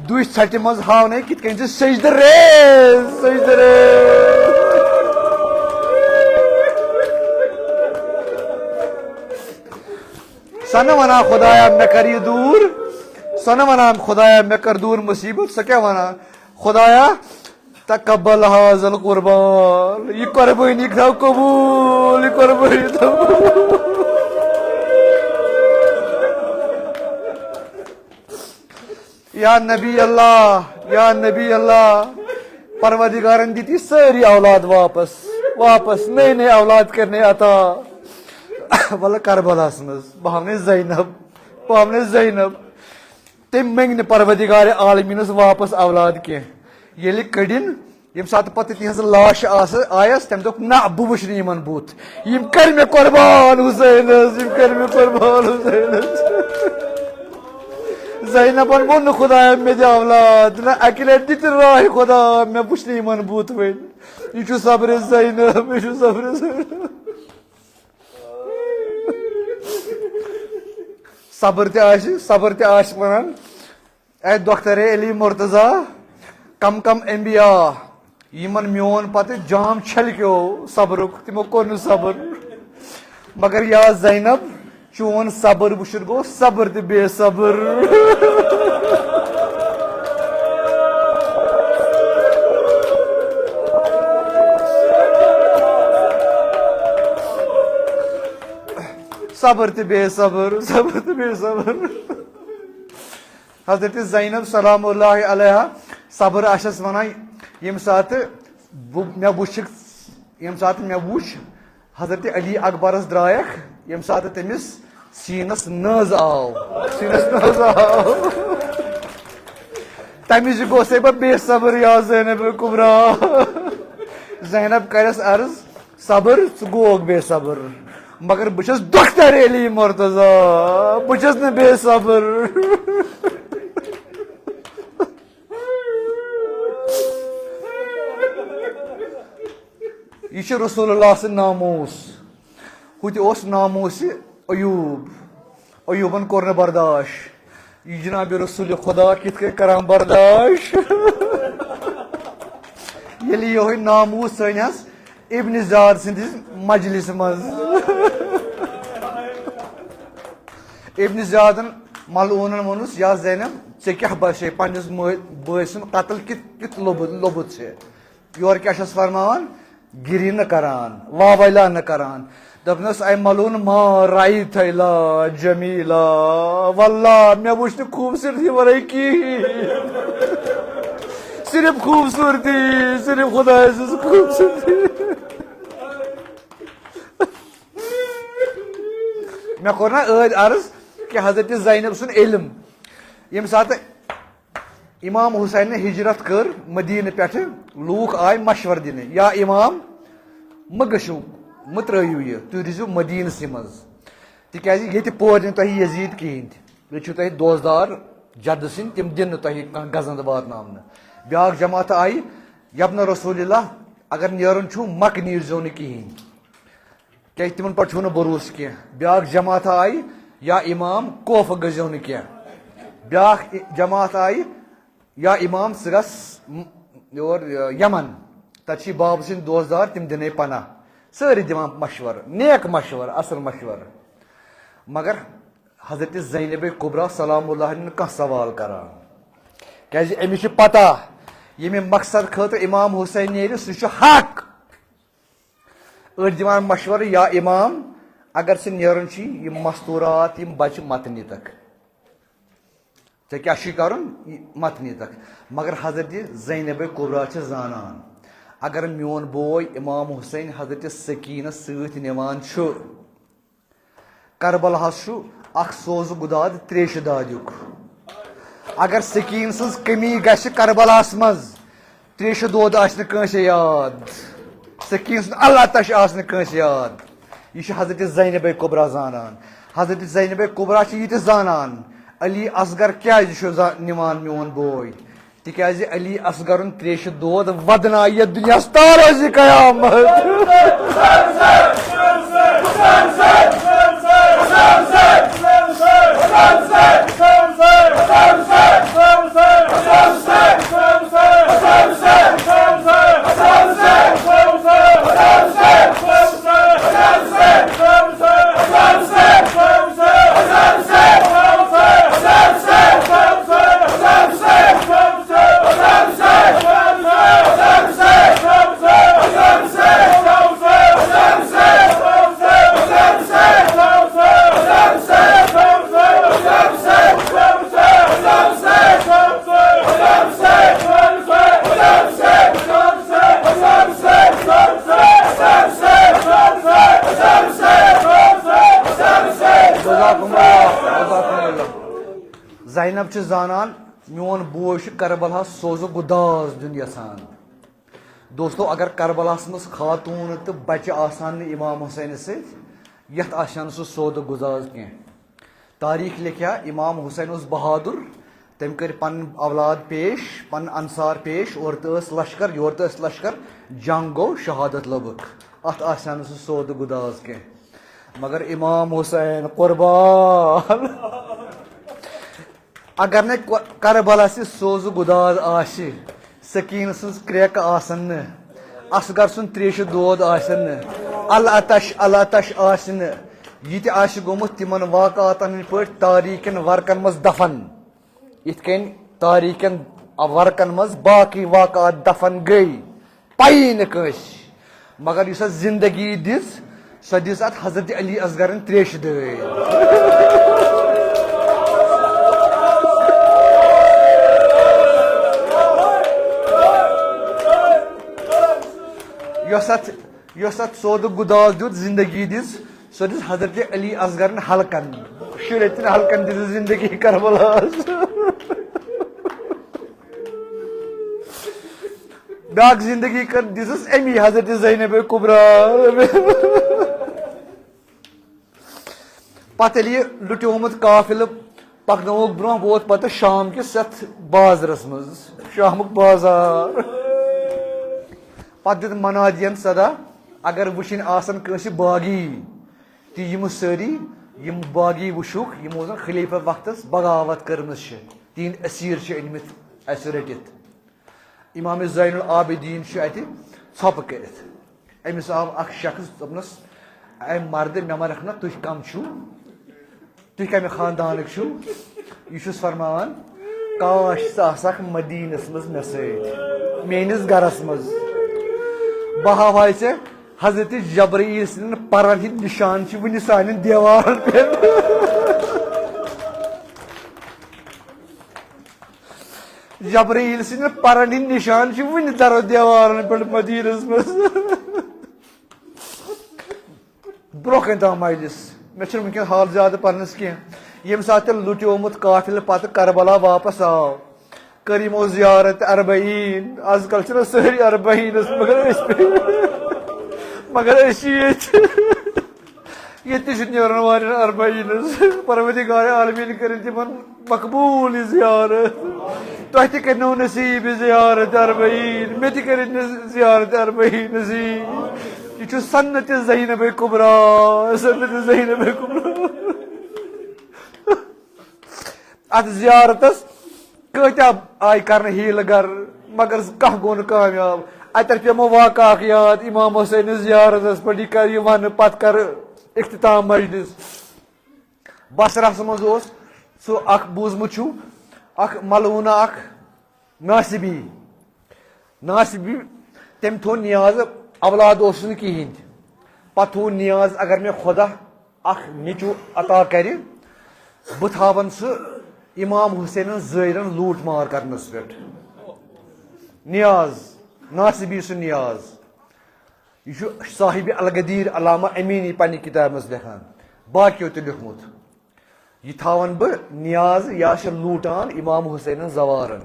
دُش ژھٹہِ منٛز ہاونَے کِتھ کٔنۍ چھِ سجدٕ ریز، سجدٕ ریز۔ سۄ نہٕ وَنان، "خۄدایا، مےٚ کَر یہِ دوٗر"، سۄ نہٕ وَنان، "خۄدایا، مےٚ کَر دوٗر مُصیٖبت"، سۄ کیٛاہ وَنان؟ "خۄدایا، تقبل هذا القربان"، یہِ قۄربٲنی تھاو قبوٗل، یہِ قۄربٲنی تھاو قبوٗل۔ یا نبی اللہ، یا نبی اللہ، پروردگارن دِتۍ سٲری اولاد واپس، واپس نٔے نٔے اولاد کرنے عطا۔ ولہٕ کربلاہس منٛز بہٕ ہاونَے زینب، بہٕ ہاونَے زینب۔ تٔمۍ منٛگۍ نہٕ پروردگار عالمیٖنس واپس اولاد کینٛہہ۔ ییٚلہِ کٔڑِن، ییٚمہِ ساتہٕ پتہٕ تِہنٛز لاش آسہٕ، آیس، تٔمۍ دوٚپ، "نہ، بہٕ وٕچھٕ نہٕ یِمن بُتھ۔ یِم کٔرۍ مےٚ قۄربان حُسینس، یِم کٔرۍ مےٚ قۄربان حُسینس۔" زینبن ووٚن نہٕ، "خۄدایا، مےٚ دِ اولاد۔" نہ، اکہِ لٹہِ تہِ راہہِ، "خۄدا، مےٚ وٕچھ نہٕ یِمن بُتھ وۄنۍ۔" یہِ چھُ صبرِ زینب، یہِ چھُ صبرِ زینب۔ صبر تہِ آسہِ، صبر تہِ آسہِ وَنان، "اے دۄختر علی مرتضی، کم کم انبیاء، یِمن میون پتہٕ جام چھلکیو صبرُک، تِمو کوٚر نہٕ صبر۔ مگر یا زینب، چون صبر وٕچھِتھ گوٚو صبر تہِ بے صبر۔" صبر تہِ بے صبر، صبر تہِ بے صبر۔ حضرت زینب سلام اللہ علیہا صبر آسٮ۪س وَنان، ییٚمہِ ساتہٕ بہٕ، مےٚ وٕچھِ، ییٚمہِ ساتہٕ مےٚ وٕچھ حضرت علی اکبرس درٛایَکھ، ییٚمہِ ساتہٕ تٔمِس سیٖنس نٲز آو، سیٖنس نٲز آو۔ تَمہِ وِزِ گوٚو سے بہٕ بے صبر یا زینب کبرا۔ زینب کرٮ۪س عرض، "صبر، ژٕ گوکھ بے صبر، مگر بہٕ چھَس دۄختر علی مرتضی، بہٕ چھَس نہٕ بے صبر۔" یہِ چھُ رسول اللہ سُنٛد ناموس۔ ہُہ تہِ اوس ناموس ایوب۔ ایوبن کوٚر نہٕ برداش۔ یہِ جناب رسول خدا کِتھ کٔنۍ کران برداش؟ ییٚلہِ یِہوٚے ناموس سٲنۍ حظ ابن زیاد سٕنٛدِس مجلس منٛز۔ ابن زیادن ملعوٗنن ووٚنُس، "یا زینب، ژےٚ کیٛاہ باسے پننِس مٲ-، بٲے سُنٛد قتل کِتھ، کِتھ لوٚبُت، لوٚبُت ژےٚ؟" یورٕ کیٛاہ چھَس فرماوان؟ گِری نہٕ کران، واویلا نہٕ کران۔ دوٚپنَس، "اے ملعوٗن، ما رأیت الا جمیلا، واللہ، مےٚ وٕچھ نہٕ خوٗبصوٗرتی ورٲے کِہیٖنۍ۔ صرف خوٗبصوٗرتی، صرف خۄداے سٕنٛز خوٗبصوٗرتی۔" مےٚ کوٚر نا ٲدۍ عرض کہِ حضرت زینب سُنٛد علم، ییٚمہِ ساتہٕ امام حسینن ہجرت کٔر مدینہٕ پٮ۪ٹھٕ، لوٗکھ آے مشورٕ دِنہٕ، "یا امام، مہٕ گٔژھِو، مہٕ ترٲیِو یہِ، تُہۍ روٗزِو مدینسٕے منٛز، تِکیازِ ییٚتہِ پورِ نہٕ تۄہہِ یزید کِہیٖنۍ تہِ، ییٚتہِ چھِو تۄہہِ دوستدار جدٕ سٕنٛدۍ، تِم دِن نہٕ تۄہہِ کانٛہہ گزند واتناونہٕ۔" بیٛاکھ جماعت آیہِ، "یَبنہ رسول اللہ، اگر نیرُن چھُو، مکہ نیٖرزیو نہٕ کِہیٖنۍ۔" کیٛازِ تِمن پٮ۪ٹھ چھُو نہٕ بروسہٕ کینٛہہ۔ بیٛاکھ جماعت آیہِ، "یا امام، کوفہٕ گٔژھزیو نہٕ کینٛہہ۔" بیٛاکھ جماعت آیہِ، "یا امام، ژٕ گژھ م-، یور، یہِ، یمن، تتہِ چھِ بابہٕ سٕنٛدۍ دوستدار، تِم دِنے پناہ۔" سٲری دِوان مشورٕ، نیک مشورٕ، اصل مشورٕ۔ مگر حضرت زینب کبریٰ سلام اللہ علیہا نہٕ کانٛہہ سوال کران، کیٛازِ أمِس چھِ پتہ، ییٚمہِ مقصد خٲطرٕ امام حسین نیرِ، سُہ چھُ حق۔ أڑۍ دِوان مشورٕ، "یا امام، اگر ژٕ نیرُن چھی، یِم مستورات، یِم بچہِ مت نِتکھ۔ ژےٚ کیٛاہ چھُے کرُن، یہِ مت نِتکھ۔" مگر حضرت زینب کبریٰ چھِ زانان، اگر میون بوے امام حسین حضرت سکینس سۭتۍ نِوان چھُ، کربلاہس چھُ اکھ سوزٕ گُداد تریشہِ دادیُک۔ اگر سکیٖن سٕنٛز کمی گژھِ کربلاہس منٛز، تریشہِ دود آسہِ نہٕ کٲنٛسہِ یاد۔ سکیٖن سُنٛد اللہ تش آسہِ نہٕ کٲنٛسہِ یاد۔ یہِ چھِ حضرت زینب کبریٰ زانان۔ حضرت زینب کبریٰ چھِ یہِ تہِ زانان، علی اصغر کیٛازِ چھُ زا-، نِوان میون بوے؟ تِکیٛازِ علی اصغرُن تریشہِ دود ودنایہِ یتھ دُنیاہس تا روزِ قیامت۔ زینب چھِ زانان، میون بوے چھُ کربلاہس سوزٕ گُداز دیُن یژھان۔ دوستو، اگر کربلاہس منٛز خاتوٗن تہٕ بچہِ آسان نہٕ امام حسینس سۭتۍ، یتھ آسہِ ہا نہٕ سُہ سودٕ گُزاز کینٛہہ۔ تاریخ لیکھیا، امام حسین اوس بہادُر، تٔمۍ کٔرۍ پنٕنۍ اولاد پیش، پنٕنۍ انصار پیش، اورٕ تہٕ ٲس لشکر، یورٕ تہٕ ٲس لشکر، جنگ گوٚو، شہادت لٔبٕکھ۔ اتھ آسہِ ہا نہٕ سُہ سودٕ گُداز کینٛہہ۔ مگر امام حسین قربان۔ اگر نہٕ کو-، کربلا سٕے سوزٕ گُداز آسہِ، سکیٖن سٕنٛز کرٛیکہٕ آسن نہٕ، اصغر سُنٛد تریشہِ دود آسن نہٕ، العطش العطش آسہِ نہٕ، یہِ تہِ آسہِ گوٚمُت تِمن واقعاتن ہٕنٛدۍ پٲٹھۍ تاریخ کٮ۪ن ورقن منٛز دفن، یِتھ کٔنۍ تاریخ کٮ۪ن ورقن منٛز باقٕے واقعات دفن گٔے۔ پَیی نہٕ کٲنٛسہِ۔ مگر یُس اَتھ زِندگی دِژ، سۄ دِژ اَتھ حضرت علی اصغرن تریشہِ دٲدۍ۔ یۄس اَتھ، یۄس اَتھ سودٕ گُداز دیُت، زِندگی دِژ، سۄ دِژ حضرت علی اصغرن حلقن۔ شُرٮ۪تن حلقن دِژ زِندگی کربلاہس۔ بیاکھ زندگی کٔر دِژٕس أمی حضرت زینب کبریٰ۔ پتہٕ ییٚلہِ یہِ لُٹیومُت قافلہٕ پکنووُکھ برونٛہہ، ووت پتہٕ شام کِس یتھ بازرس منٛز، شامُک بازار۔ پتہٕ دیُت منادین صدا، اگر وٕچھِنۍ آسن کٲنٛسہِ باغی، تہِ یِم سٲری، یِم باغی وٕچھوکھ، یِمو زن خلیفہ وقتس بغاوت کٔرمٕژ چھِ، تِہنٛدۍ اسیٖر چھِ أنمٕتۍ اسہِ رٔٹِتھ۔ امام زین العابدین چھُ اتہِ ژھۄپہٕ کٔرِتھ۔ أمِس آو اکھ شخص، دوٚپنس، "اے مردٕ، مےٚ ما رکھ نا، تُہۍ کم چھِو؟ تُہۍ کمہِ خاندانٕکۍ چھِو؟" یہِ چھُس فرماوان، "کاش ژٕ آسہکھ مدیٖنس منٛز مےٚ سۭتۍ، میٲنِس گرس منٛز۔ بہٕ ہاوہاے ژےٚ حضرت جبرائیل سٕنٛدٮ۪ن پرن ہٕنٛدۍ نشان چھِ وُنہِ سانٮ۪ن دیوارن پٮ۪ٹھ۔" جبرائیل سٕنٛدٮ۪ن پرن ہٕنٛدۍ نشان چھِ وُنہِ درو دیوارن پٮ۪ٹھ مدیٖنس منٛز۔ برونٛہہ کنہِ تام مجلس، مےٚ چھُنہٕ وٕنکیٚن حال زیادٕ پرنس کینٛہہ۔ ییٚمہِ ساتہٕ تیٚلہِ لُٹیومُت قافلہٕ پتہٕ کربلا واپس آو، کٔر یِمو زیارت اربعین۔ از کل چھِنہ سٲری اربعینس، مگر أسۍ، مگر أسۍ چھِ ییٚتہِ۔ ییٚتہِ تہِ چھُ نیران واریاہ اربعین حظ۔ پروردگار عالمین کٔرِنۍ تِمن مقبوٗل یہِ زیارت۔ تۄہہِ تہِ کٔرِنو نصیٖب یہِ زیارت اربعین، مےٚ تہِ کٔرِنۍ نص-، زیارت اربعین نصیٖب۔ یہِ چھُ سنت زینب کبریٰ، سنت زینب کبریٰ۔ اتھ زیارتس کۭتیاہ آیہِ کرنہٕ حیٖلہٕ گر، مگر کانٛہہ گوٚو نہٕ کامیاب۔ اتٮ۪تھ پیوٚو مےٚ واقعہٕ اکھ یاد، امام حسین زیارتس پٮ۪ٹھ، یہِ کر، یہِ ونہٕ، پتہٕ کرٕ اختتام مجلس۔ بصرہس منٛز اوس سُہ اکھ، بوٗزمُت چھُ، اکھ ملعوٗنہ اکھ ناصبی۔ ناصبی، تٔمۍ تھوٚو نیاز، اولاد اوسُس نہٕ کِہینۍ تہِ۔ پتہٕ تھوٚو نیاز، اگر مےٚ خۄدا اکھ نیٚچوٗ عطا کرِ، بہٕ تھاون سُہ امام حسینن زٲیرن لوٗٹ مار کرنس پٮ۪ٹھ۔ نیاز، ناصبی سُنٛد نیاز۔ یہِ چھُ صاحب الغدیر علامہ امینی پننہِ کتابہِ منٛز لیکھان، باقیو تہِ لیوٗکھمُت۔ یہِ تھاون بہٕ نیاز، یا چھِ لوٗٹان امام حسینن زوارن۔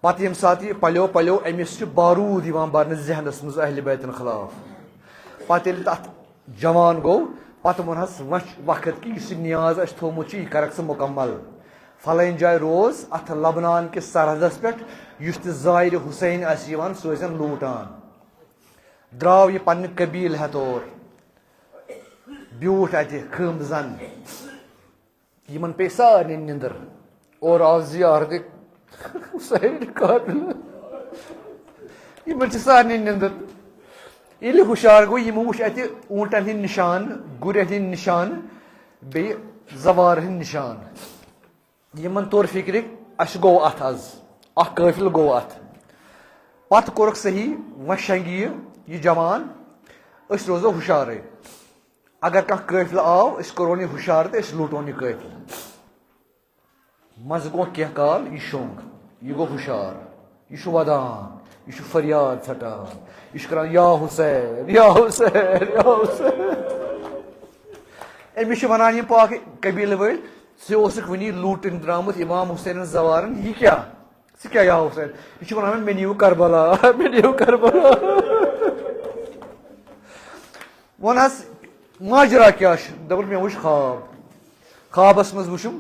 پتہٕ ییٚمہِ ساتہٕ یہِ پلیو پلیو، أمِس چھُ بارود یِوان برنہٕ ذہنس منٛز اہل بیتن خلاف۔ پتہٕ ییٚلہِ تتھ جوان گوٚو، پتہٕ ووٚنہس وۄنۍ چھُ وقت کہِ یُس یہِ نیاز اَسہِ تھوٚومُت چھُ، یہِ کرکھ ژٕ مکمل۔ فلٲنۍ جایہِ روز اتھ لبنان کِس سرحدس پٮ۪ٹھ، یُس تہِ زائر حسین آسہِ یِوان، سُہ ٲسۍزٮ۪ن لوٗٹان۔ درٛاو یہِ پننہِ قبیلہٕ ہٮ۪تھ اور، بیوٗٹھ اتہِ خٲمہٕ زن۔ یِمن پیٚیہِ سارنٕے نِندٕر۔ اورٕ آو زیارت حسین قافلہٕ۔ یِمن چھِ سارنٕے نِندٕر۔ ییٚلہِ ہُشار گوٚو، یِمو وُچھ اتہِ اوٗنٹن ہٕنٛدۍ نِشان، گُرٮ۪ن ہٕنٛدۍ نِشان، بیٚیہِ زوارٕ ہٕنٛدۍ نِشان۔ یِمن توٚر فِکرِ، اسہِ گوٚو اتھ از، اکھ قٲفلہٕ گوٚو اتھ۔ پتہٕ کوٚرُکھ صحیح، وۄنۍ شنگہِ یہِ، یہِ جوان، أسۍ روزو ہُشارے۔ اگر کانٛہہ قٲفلہٕ آو، أسۍ کوٚرون یہِ ہُشار تہٕ أسۍ لوٗٹون یہِ قٲفلہٕ۔ منٛزٕ گوٚو کینٛہہ کال، یہِ شوٚنٛگ، یہِ گوٚو ہُشار، یہِ چھُ ودان، یہِ چھُ فریاد ژھٹان، یہِ چھُ کران، "یا حسین، یا حسین، یا حسین۔" أمِس چھِ وَنان یِم پاکھ قبیٖلہٕ وٲلۍ، "ژٕ اوسُکھ وٕنی لوٗٹٕنۍ درٛامُت اِمام حُسینَن زوارَن، یہِ کیٛاہ؟ ژٕ کیٛاہ یا حُسین؟" یہِ چھُ وَنان، "مےٚ نِیِو کربلا، مےٚ نِیِو کربلا۔" وَن حظ، ماجرا کیٛاہ چھُ؟ دوٚپُن، "مےٚ وٕچھ خواب، خوابَس منٛز وٕچھُم،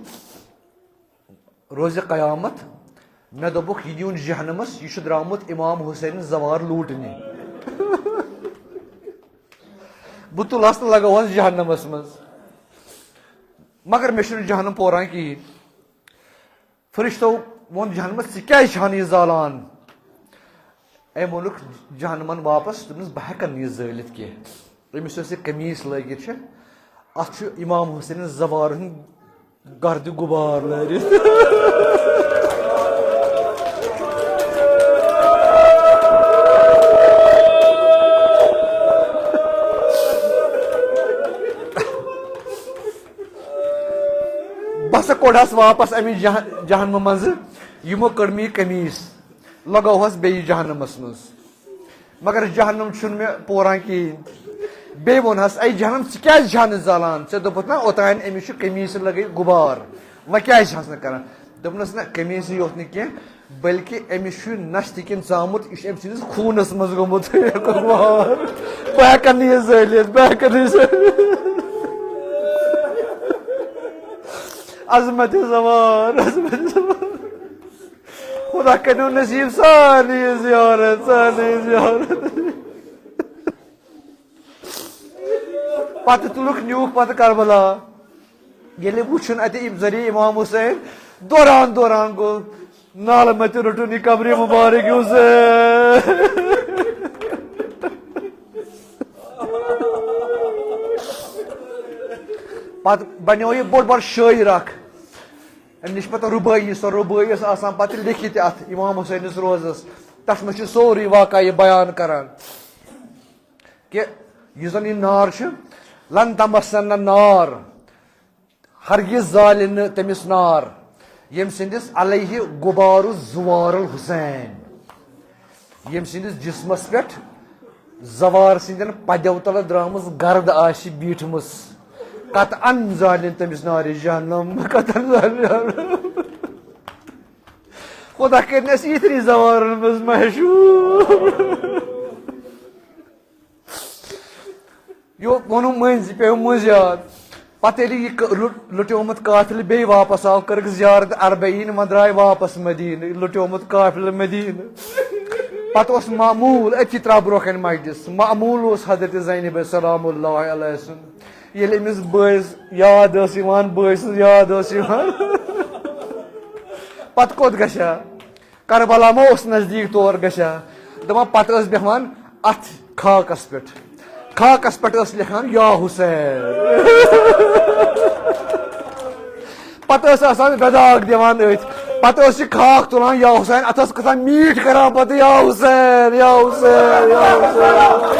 روزِ قیامت، مےٚ دوٚپُکھ، یہِ نیوٗن جہنمس، یہِ چھُ درٛامُت امام حسین زوار لوٗٹنہِ۔" بہٕ تُلہس تہٕ لگاوہس جہنمس منٛز۔ مگر مےٚ چھُنہٕ جہنم پوران کِہیٖنۍ۔ فرشتو ووٚن جہنمس، "ژٕ کیٛازِ چھان یہِ زالان؟" أمۍ ووٚنُکھ جہنمن واپس، دوٚپنس، "بہٕ ہٮ۪کن نہٕ یہِ زٲلِتھ کینٛہہ۔ أمِس یۄس یہِ قمیٖض لٲگِتھ چھِ، اتھ چھُ امام حسین زوار ہُنٛد گردِ غبار لٲرِتھ۔" بہٕ ہسا کوٚڑہس واپس امہِ جہ-، جہنمہٕ منٛزٕ، یِمو کٔڑ مےٚ یہِ قمیٖض، لگٲوہس بیٚیہِ جہنمس منٛز۔ مگر جہنم چھُنہٕ مےٚ پوران کِہیٖنۍ۔ بیٚیہِ ووٚنہس، "اے جہنم، ژٕ کیٛازِ چھَکھ نہٕ زالان؟ ژےٚ دوٚپُتھ نا اوٚتانۍ أمِس چھُ قمیٖض لگٲوِتھ غُبار، وۄنۍ کیٛازِ چھَس نہٕ کران؟" دوٚپنس، "نہ، قمیٖضٕے یوت نہٕ کینٛہہ، بلکہِ أمِس چھُ نشتہٕ کِنۍ ژامُت، یہِ چھُ أمۍ سٕنٛدِس خوٗنس منٛز گوٚمُت غُبار۔ بہٕ ہٮ۪کن نہٕ یہِ زٲلِتھ، بہٕ ہٮ۪کن نہٕ یہِ زٲلِتھ۔" عظمت زوار، عظمت زوار۔ خدا کٔرِو نصیٖب سارنٕے یہِ زیارت، سارنٕے یہِ زیارت۔ پتہٕ تُلُکھ، نیوٗکھ پتہٕ کربلا۔ ییٚلہِ وُچھُن اَتہِ ذٔریعہٕ امام حسین دوران دوران گوٚو، نالہٕ مَتہِ روٚٹُن یہِ قبرِ مُبارک حسین۔ پتہٕ بنیو یہِ بوٚڑ بار شٲعر اکھ۔ اَمہِ نِش پتہٕ رُبٲعی، سۄ رُبٲعی ٲس آسان پتہٕ لیکھِتھ اَتھ امام حسینَس روزَس۔ تَتھ منٛز چھُ سورُے واقعہ یہِ بیان کران کہِ یُس زَن یہِ نار چھُ، "لن تمسن نار"، ہرگز زالہِ نہٕ تٔمِس نار، ییٚمہِ سٕنٛدِس علیہ غبار زوار الحسین۔ ییٚمہِ سٕنٛدِس جسمس پٮ۪ٹھ زوار سٕنٛدٮ۪ن پدیو تلہٕ درٛامٕژ گرد آسہِ بیٖٹھمٕژ۔ قطعاً زالن تٔمِس نارِ جہنم، قطعاً زالن۔ خدا کٔرِنۍ اَسہِ یِتھنٕے زوارن منٛز محشوٗر۔ یہِ ووٚنُم مٔنٛزۍ، یہِ پیوٚو مٔنٛزۍ یاد۔ پتہٕ ییٚلہِ یہِ ک-، لُٹ-، لُٹیومُت قافلہٕ بیٚیہِ واپس آو، کٔرٕکھ زیارت اربعین، وۄنۍ درٛاے واپس مدیٖنہٕ، لُٹیومُت قافلہٕ مدیٖنہٕ۔ پتہٕ اوس معموٗل أتھی ترٛاو برٛونٛہہ کنہِ مجلس، معموٗل اوس حضرت زینب سلام اللہ علیہ سُنٛد۔ ییٚلہِ أمِس بٲے یاد ٲس یِوان، بٲے سٕنٛز یاد ٲس یِوان، پتہٕ کوٚت گژھِ ہا؟ کربلا ما اوس نزدیٖک، تور گژھِ ہا؟ دَپان پتہٕ ٲس بیٚہوان اَتھ خاکَس پٮ۪ٹھ، خاکَس پٮ۪ٹھ ٲس لیکھان، "یا حسین۔" پتہٕ ٲس آسان وداغ دِوان أتھۍ، پتہٕ ٲس یہِ خاک تُلان، "یا حسین"، اَتھ ٲس کھسان میٖٹھۍ کران پتہٕ، "یا حسین، یا حسین، یا حسین۔"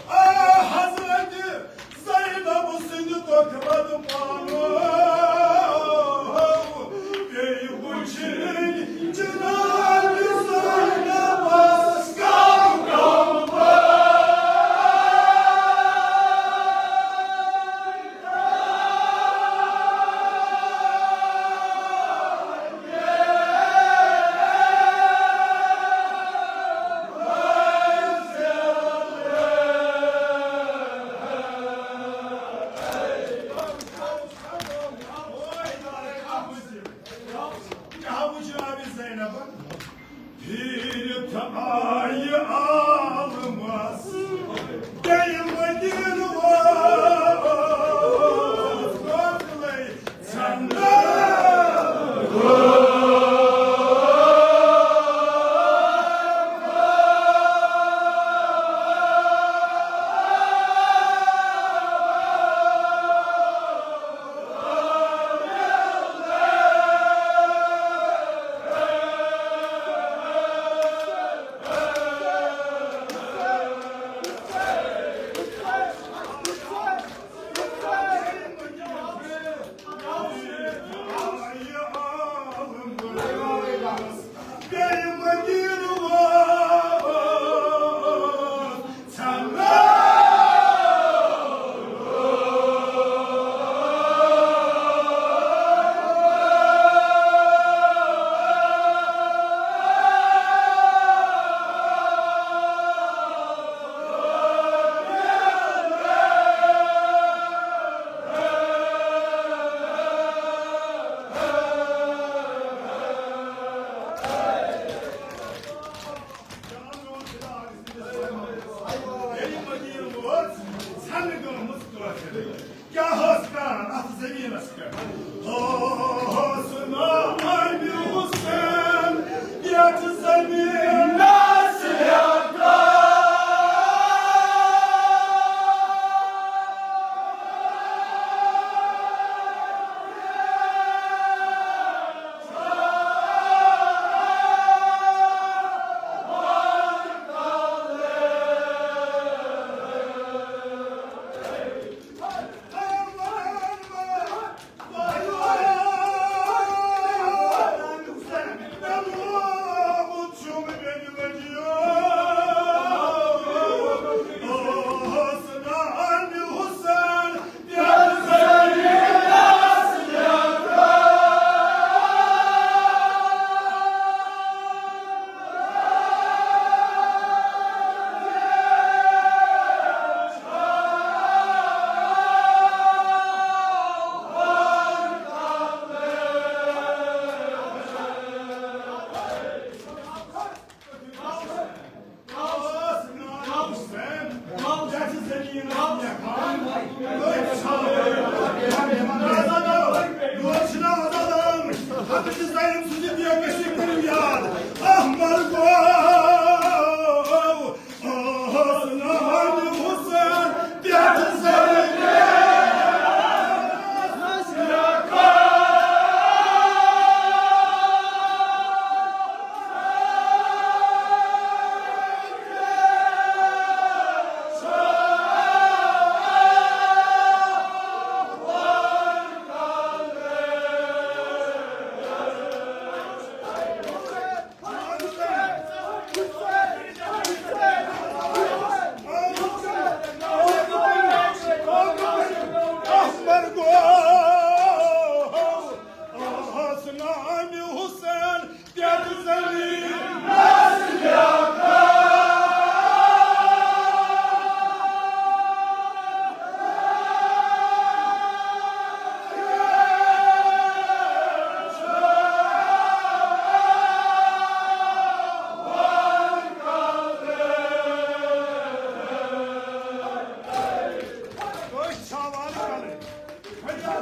آ، حضرت زینب سٕنٛدِ دۄکھٕ پتہٕ پانہٕ بیٚیہِ وٕچھِنۍ جناب زینبس کم کم۔ پھیٖرِتھ آیہِ عالمس بیٚیہِ مدینہٕ وٲژ۔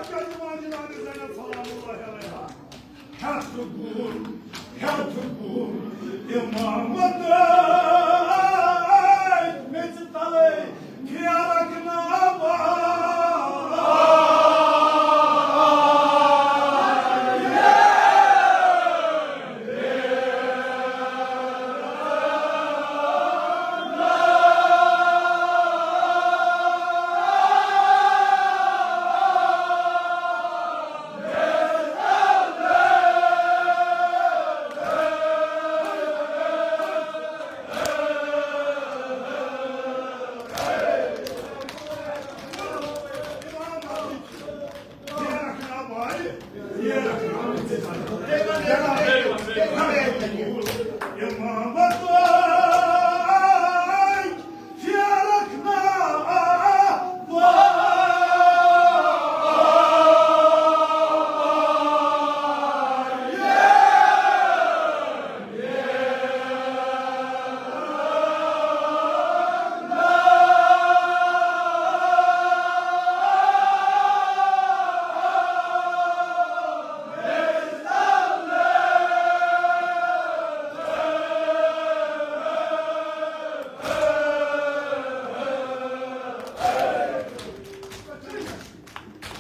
کیٛازِ وۄنۍ جناب زینب سلام اللہ علیہا؟ ہیٚتھ گوٚو، ہیٚتھ گوٚو امامت میٚژِ تلے، پھیرکھ نہ بہار۔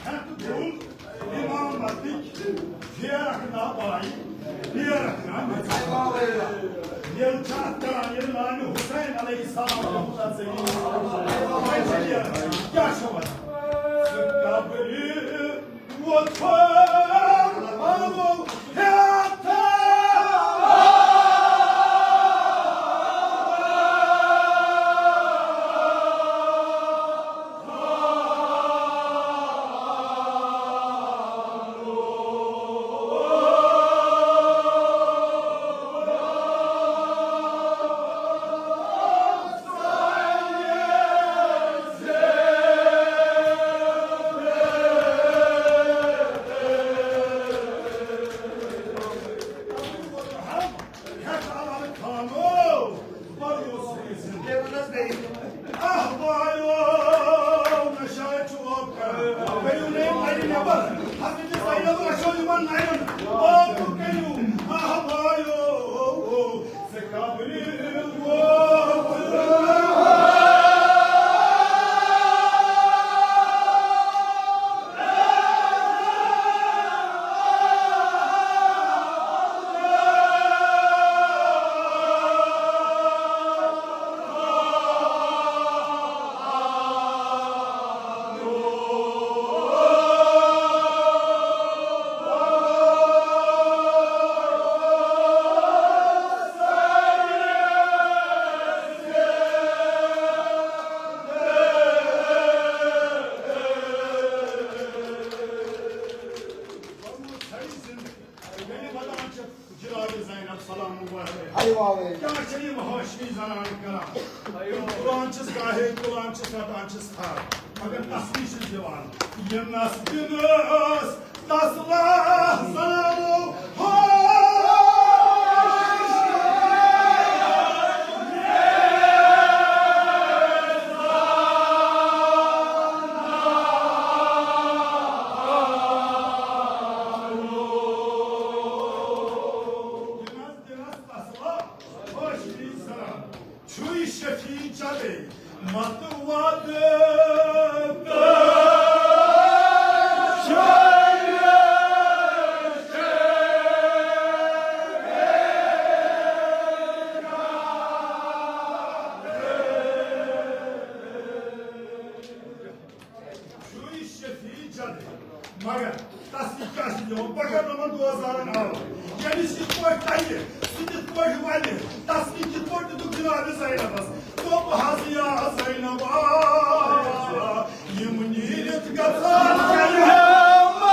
ہیٚتھ گوٚو امامتٕکۍ، پھیرکھ نہ بہار، پھیرکھ نہ بہار۔ ییٚلہِ چھِ اَتھ کران، ییٚلہِ ناوِ حسین علیہ السلام محمد عزیز، کیٛاہ چھِ وَنان؟ ژٕ قبرِ وۄتھُن پَنُن ہیٚتھ۔ آہ وایو، نشہ چھُ اوپ کران۔ ؤنِو نہٕ، نرِ نٮ۪بر۔ حضرت زینب رچھو یِمن نرٮ۪ن۔ اوپ کٔرِو۔ آہ وایو، ژٕ قبرِ ووت۔ ییٚلہِ وَدان چھِ جناب زینب سلام اللہ علیہا۔ اَیہِ واوے۔ کیٛاہ چھِ یِم ہاشمی زنانہٕ کران؟ یِم تُلان چھِس گاہے، تُلان چھِس، رَٹان چھِس تھَر، مگر تسلی چھِس دِوان۔ یہِ نَس دِنَس تسلا زنانو ہاش۔ چھُے شفیع جلے مت وعدٕ۔ چھُے شفیع جلے، مگر تس تہِ کیٛاہ چھِ دِوان؟ بہٕ کَرٕ نہٕ یِمَن دوزارَن حوالہٕ۔ ییٚمِس یِتھ پٲٹھۍ تَگہِ، سُہ تِتھ پٲٹھۍ وَنہِ۔ تس تہِ تِتھ پٲٹھۍ دِتُکھ جناب زینبَس۔ دوٚپ حظ، یا زینب، آ، یِم نیٖرِتھ گژھان قیامت۔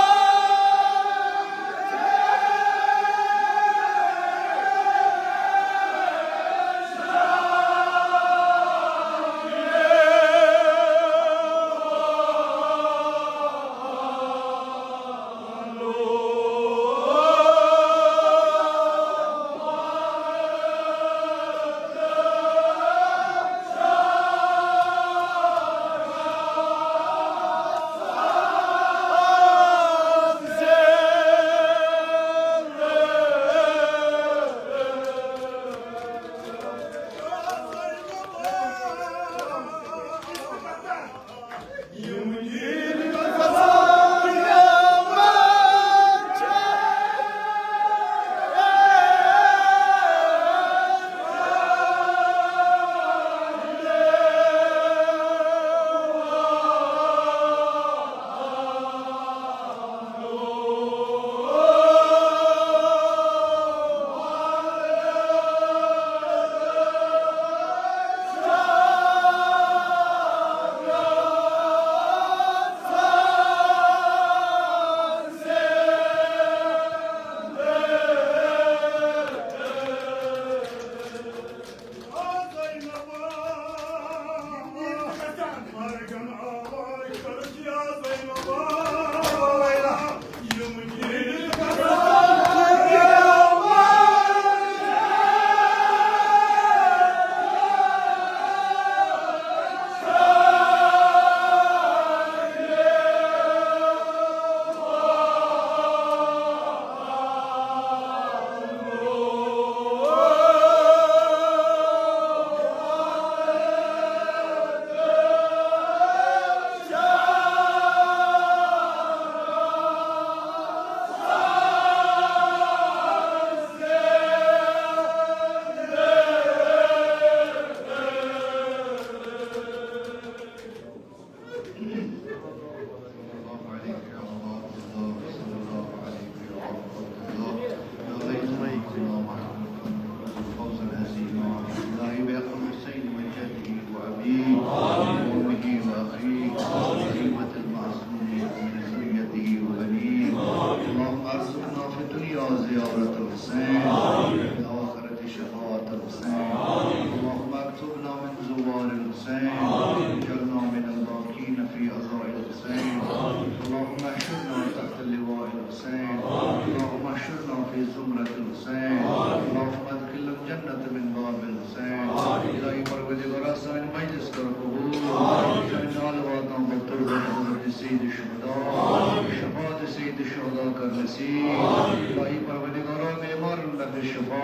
نصیب۔ الٰہی پروردگارا، بیمارن بخش شفا،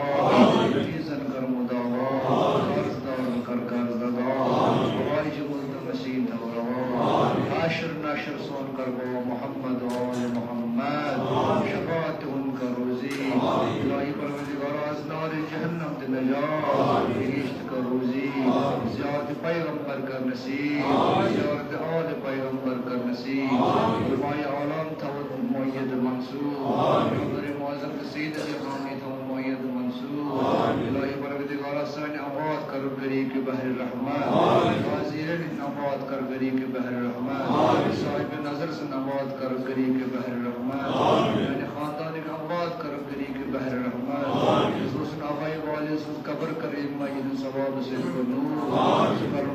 مریضن کر مداوا، قرض دارن کر قرض ادا، حوائج ملک نصیب تو روا، حشر نشر سون کر با محمد و آل محمد، شفاعت تہنٛد کر روزی۔ الٰہی پروردگارا، از نار جہنم تہِ نجات، بہشت کر روزی، زیارت پیغمبر کر نصیب، زیارت آل پیغمبر کر نصیب، علماء اعلام تھاوت مؤید منصور، حضور معظم تہٕ سید علی خامنی تھاوت مؤید منصور۔ الٰہی پروردگارا، سانہِ اموات کر غریق بحر رحمت، حاضرین ہٕنٛدۍ اموات کر غریق بحر رحمت، صاحب نظر سٕنٛدۍ اموات کر غریق بحر رحمت، میانہِ خاندانٕکۍ اموات کر غریق بحر رحمت، حضور سٕنٛدۍ آبائی والد سٕنٛز قبر کر مؤید ثواب سۭتۍ نور، سُہ کر